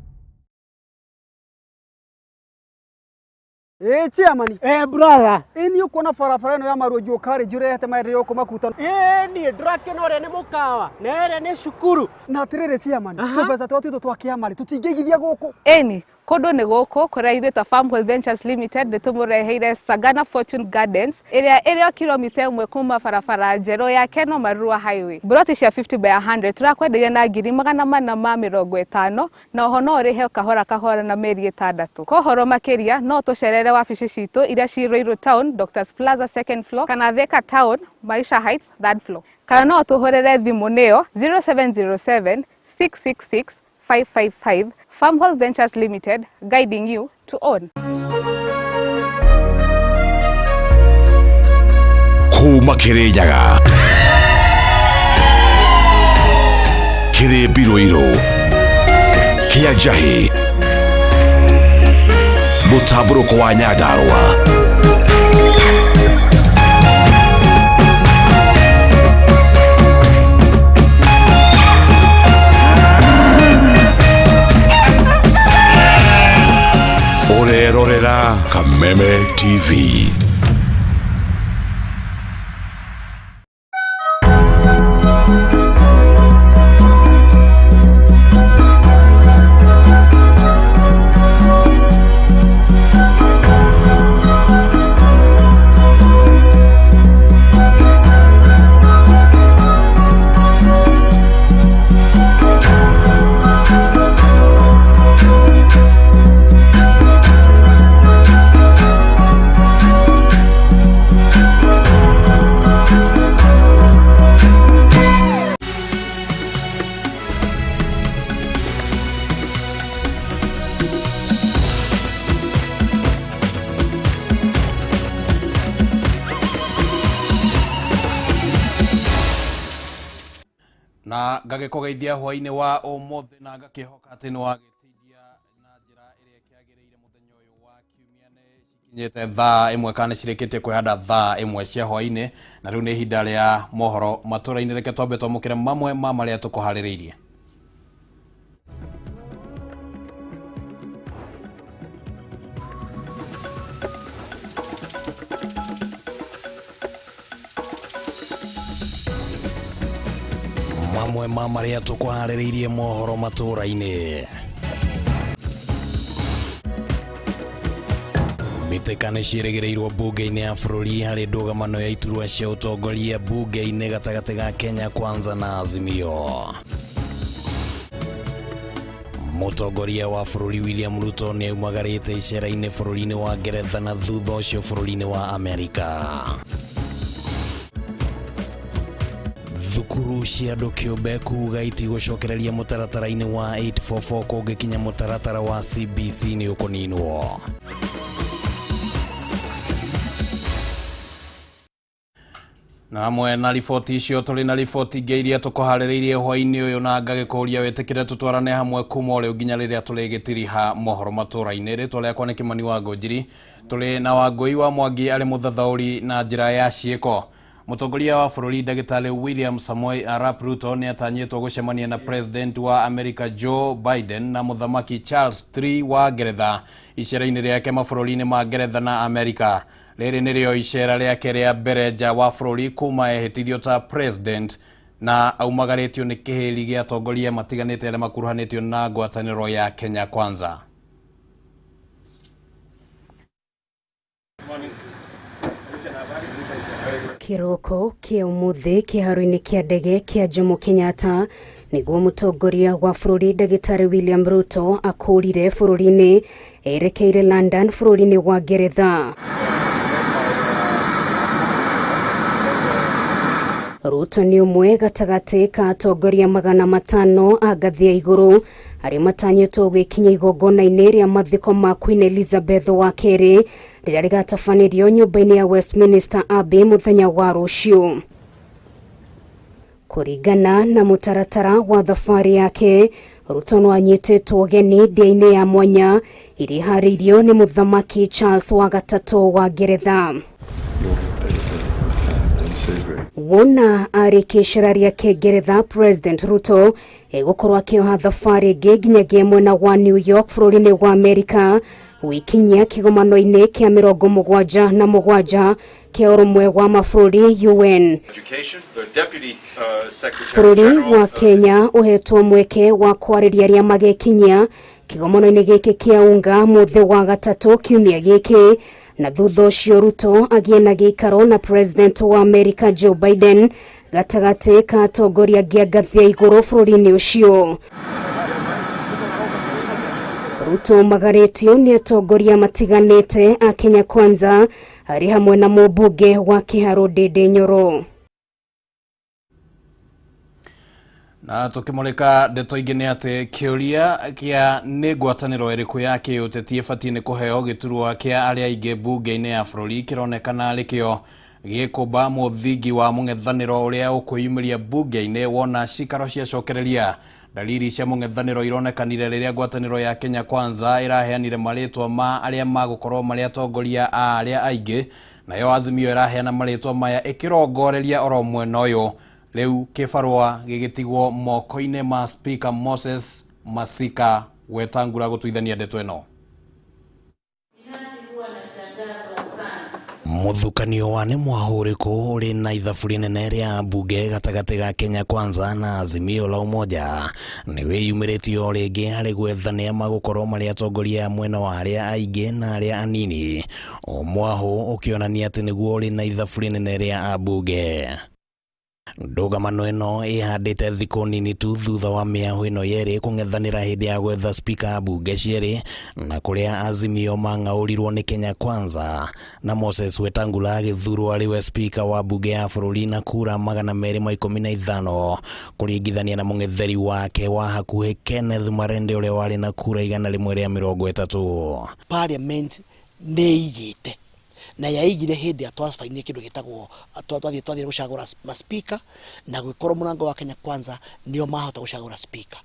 Eh, chairman. Eh, brother. Ĩ niĩ ũkuona barabara ĩno ya Maruo College ũrehete maendeleo gũkũ Makuta. Ĩ niĩ ndĩrakĩona ũrĩa nĩ mũkawa na ĩrĩa nĩ cukuru. Na atĩrĩrĩ chairman, tũbeca twa twitũ twa kĩama rĩ tũtingĩigithia gũkũ. Ĩni kũndũ nĩ gũkũ kũrĩa ithuĩ ta Farmhold Ventures Limited nĩ tũmũreheire Sagana Fortune Gardens ĩrĩa ĩrĩ o kilomita 1 kuma barabara njerũ ya Keno Marua Highway. Buroti cia 50 by 100 tũrakwenderia na 450,000 na oho no ũrĩhe kahora kahora na mĩeri 6. Kwa ũhoro makĩria no tũcerere wabici citũ iria ci Ruiru Town, Doctors Plaza second floor, kana Thika Town, Maisha Heights third floor. Kana no tũhũrĩre thimũ nĩyo 0707 666 555. Farmhold Ventures Limited, guiding you to own. Kuma Kirinyaga kĩrĩ Mbirũirũ kĩa Njahĩ mũtambũrũko wa Nyandarũa. Ũrerorera Kameme TV. Na ngagĩkũgeithia hwaĩ-inĩ wa ũmũthĩ na ngakĩhoka atĩ nĩ wagĩtindia na njĩra ĩrĩa ĩkĩagĩrĩire mũthenya ũyũ wa kiumia. Nĩ cikinyĩte thaa 1 kana nĩ cirĩkĩtie kwĩhanda thaa 1 cia hwaĩ-inĩ, na rĩu nĩ ihinda rĩa mohoro matũra-inĩ. Reke twambe twamũkĩre mamwe ma marĩa tũkũharĩrĩirie. Mamwe ma marĩa tũkũharĩrĩirie mohoro matũra-inĩ. Mĩtĩka nĩ ciĩrĩgĩrĩirwo mbunge-inĩ ya bũrũri harĩ ndũgamano ya iturwa cia ũtongoria mbunge-inĩ gatagatĩ ga Kenya Kwanza na Azimio. Mũtongoria wa bũrũri William Ruto nĩ aumagarĩte icera-inĩ bũrũri-inĩ wa Ngeretha na thutha ũcio bũrũri-inĩ wa Amerika. Thukuru cia andũ kĩũmbe kuga itigũcokereria mũtaratara-inĩ wa 844 kũngĩkinya mũtaratara wa CBC nĩ ũkũninwo. Na hamwe na riboti icio tũrĩ na riboti ingĩ iria tũkũharĩrĩirie hwaĩ-inĩ ũyũ, na ngagĩkũria wĩtĩkĩre tũtwarane hamwe kuma o rĩu nginya rĩrĩa tũrĩgĩtiriha mohoro matũra-inĩ. Rĩtwa rĩakwa nĩ Kĩmani wa Ngũnjiri. Tũrĩ na Wangũi wa Mwangi arĩ mũthathaũri na njĩra ya ciĩko. Mũtongoria wa bũrũri Ndagĩtarĩ William Samoei Arap Ruto nĩ atanyĩtwo gũcemania na President wa America Joe Biden na Mũthamaki Charles III wa Ngeretha icera-inĩ rĩake mabũrũri-inĩ ma Ngeretha na Amerika. Rĩrĩ nĩrĩo icera rĩake rĩa mbere nja wa bũrũri kuma ehĩtithio ta president, na aumagarĩtio nĩ kĩhĩri gĩa atongoria matiganĩte arĩa makuruhanĩtio na ngwatanĩro ya Kenya Kwanza. Kĩroko kĩa ũmũthĩ kĩharo-inĩ kĩa ndege kĩa Jomo Kenyatta nĩguo mũtongoria wa bũrũri Ndagĩtarĩ William Ruto akũrire bũrũri-inĩ erekeire London bũrũri-inĩ wa Ngeretha. Ruto nĩ ũmwe gatagatĩ ka atongoria 500 a ngathĩ ya igũrũ arĩa matanyĩtwo gwĩkinya igongona-inĩ rĩa mathiko ma Queen Elizabeth wa kerĩ rĩrĩa rĩgatabanĩrio nyũmba-inĩ ya Westminster Abbey mũthenya wa rũciũ. Kũringana na mũtaratara wa thabarĩ yake, Ruto no anyitĩtwo ũgeni ndĩa-inĩ ya mwanya ĩrĩa ĩharĩirio nĩ Mũthamaki Charles wa gatatũ wa Ngeretha. Wona arĩkia icera rĩake Ngeretha, President Ruto egũkorwo akĩoha thabarĩ ĩngĩ nginyagia mwena wa New York bũrũri-inĩ wa Amerika gwĩkinyia kĩgomano-inĩ kĩa 77 kĩa ũrũmwe wa mabũrũri UN. Bũrũri wa Kenya ũhetwo mweke wa kwarĩria arĩa magekinyia kĩgomano-inĩ gĩkĩ kĩa UNGA mũthĩ wa gatatũ kiumia gĩkĩ, na thutha ũcio Ruto agĩe na gĩikaro na President wa America Joe Biden gatagatĩ ka atongoria angĩ a ngathĩ ya igũrũ bũrũri-inĩ ũcio. Ruto magarĩtio nĩ atongoria matiganĩte a Kenya Kwanza arĩ hamwe na mũmbunge wa Kĩharũ Ndĩndĩ Nyoro. Na tukimulika ndeto ingĩ nĩ atĩ kĩũria kĩa nĩ ngwatanĩro ĩrĩkũ ya kĩũteti ĩbatiĩ nĩ kũheo gĩturwa kĩa arĩa aingĩ mbunge-inĩ ya bũrũri kĩronekana arĩ kĩo gĩkũmba mũthingi wa mũng'ethanĩro ũrĩa ũkwĩyumĩria mbunge-inĩ wona cikaro ciacokereria. Dalili cia mũng'ethanĩro ironekanire rĩrĩa ngwatanĩro ya Kenya Kwanza ĩraheanire marĩtwa ma arĩa magũkorwo marĩ atongoria a arĩa aingĩ, nayo Azimio ĩraheana marĩtwa maya ĩkĩrongoreria oro mwena ũyũ. Rĩu kĩbarũa gĩgĩtigwo moko-inĩ ma Speaker Moses Masika Wetangula gũtuithania ndeto ĩno. Mũthukanio wa nĩ mwahũrĩkũ ũrĩ na ithabu rĩnene rĩa mbunge gatagatĩ ga Kenya Kwanza na Azimio la Umoja nĩ wĩyumĩrĩtie o rĩngĩ harĩ gwetha nĩa magũkorwo marĩ atongoria a mwena wa arĩa aingĩ na arĩa anini, o mwahũ ũkĩonania atĩ nĩguo ũrĩ na ithabu rĩnene rĩa ambunge. Ndũgamano ĩno ĩhandĩte thikũ nini tu thutha wa mĩahũ ĩno yerĩ kũng'ethanĩra hĩndĩ ya gwetha spika mbunge cierĩ, na kũrĩa Azimio mang'aũrirwo nĩ Kenya Kwanza na Moses Wetangula agĩthurwo arĩ we spika wa mbunge ya bũrũri na kura 215 kũringithania na mũng'etheri wake wa hakuhĩ Kenneth Marende ũrĩa warĩ na kura 130. Parliament nĩ ĩigĩte Na yaigire hĩndĩ ya twabainire kĩndũ gĩtagwo twathire gũcagũra ma speaker, na gwĩkorwo mũrango wa Kenya Kwanza nĩo mahota gũcagũra speaker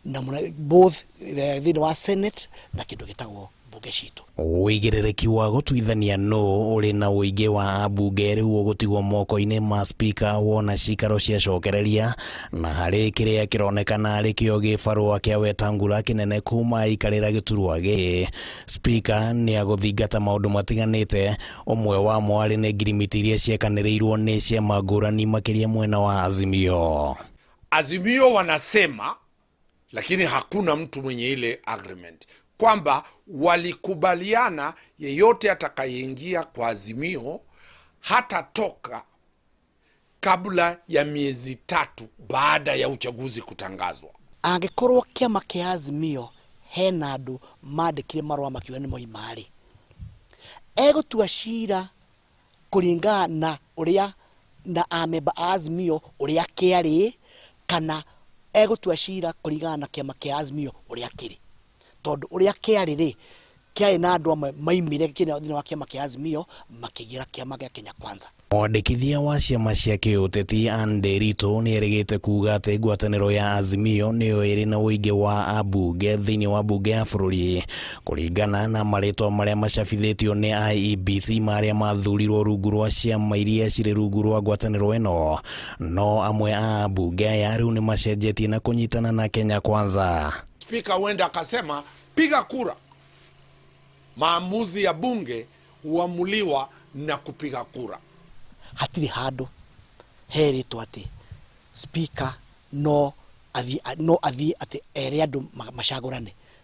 na both thĩinĩ wa Senate na kĩndũ gĩtagwo bunge citũ. Ũigĩrĩrĩki wa gũtuithania nũ ũrĩ na ũingĩ wa ambunge rĩu ũgũtigwo moko-inĩ ma spika wona cikaro ciacokereria, na harĩ kĩrĩa kĩronekana arĩ kĩo gĩbarũa kĩa Wetangula kĩnene kuma aikarĩra gĩturwa gĩkĩ. Spika nĩ agũthingata maũndũ matiganĩte, ũmwe wamo arĩ nĩ ngirimiti iria ciekanĩrĩirwo nĩ ciama ngũrani makĩria mwena wa Azimio. Azimio wanasema, lakini hakuna mtu mwenye ile agreement kwamba walikubaliana yeyote atakayeingia kwa Azimio hatatoka kabla ya miezi 3 baada ya uchaguzi kutangazwa. Angĩkorwo kĩama kĩa Azimio hena andũ mandĩkire marũa makiuga nĩ moima-rĩ, egũtua cira kũringana na ũrĩa na amemba a Azimio ũrĩa kĩarĩ, kana egũtua cira kũringana na kĩama kĩa Azimio ũrĩa kĩrĩ. Tondũ ũrĩa kĩarĩ rĩ, kĩarĩ na andũ amwe maimire thĩinĩ wa kĩama kĩa Azimio makĩingĩra kĩama gĩa Kenya Kwanza. Mwandĩkithia wa ciama cia kĩũteti Anne Nderitu nĩ erĩgĩte kuga atĩ ngwatanĩro ya Azimio nĩyo ĩrĩ na ũingĩ wa ambunge thĩinĩ wa bunge ya bũrũri kũringana na marĩtwa marĩa macabithĩtio nĩ IEBC marĩa mathurirwo rungu rwa ciama iria cirĩ rungu rwa ngwatanĩro ĩno. No amwe a ambunge aya rĩu nĩ macenjetie na kũnyitana na Kenya Kwanza. Spika huenda akasema piga kura. Maamuzi ya bunge huamuliwa na kupiga kura. Hatirĩ handũ herĩtwo atĩ speaker no athiĩ atĩ ere andũ macagũrane.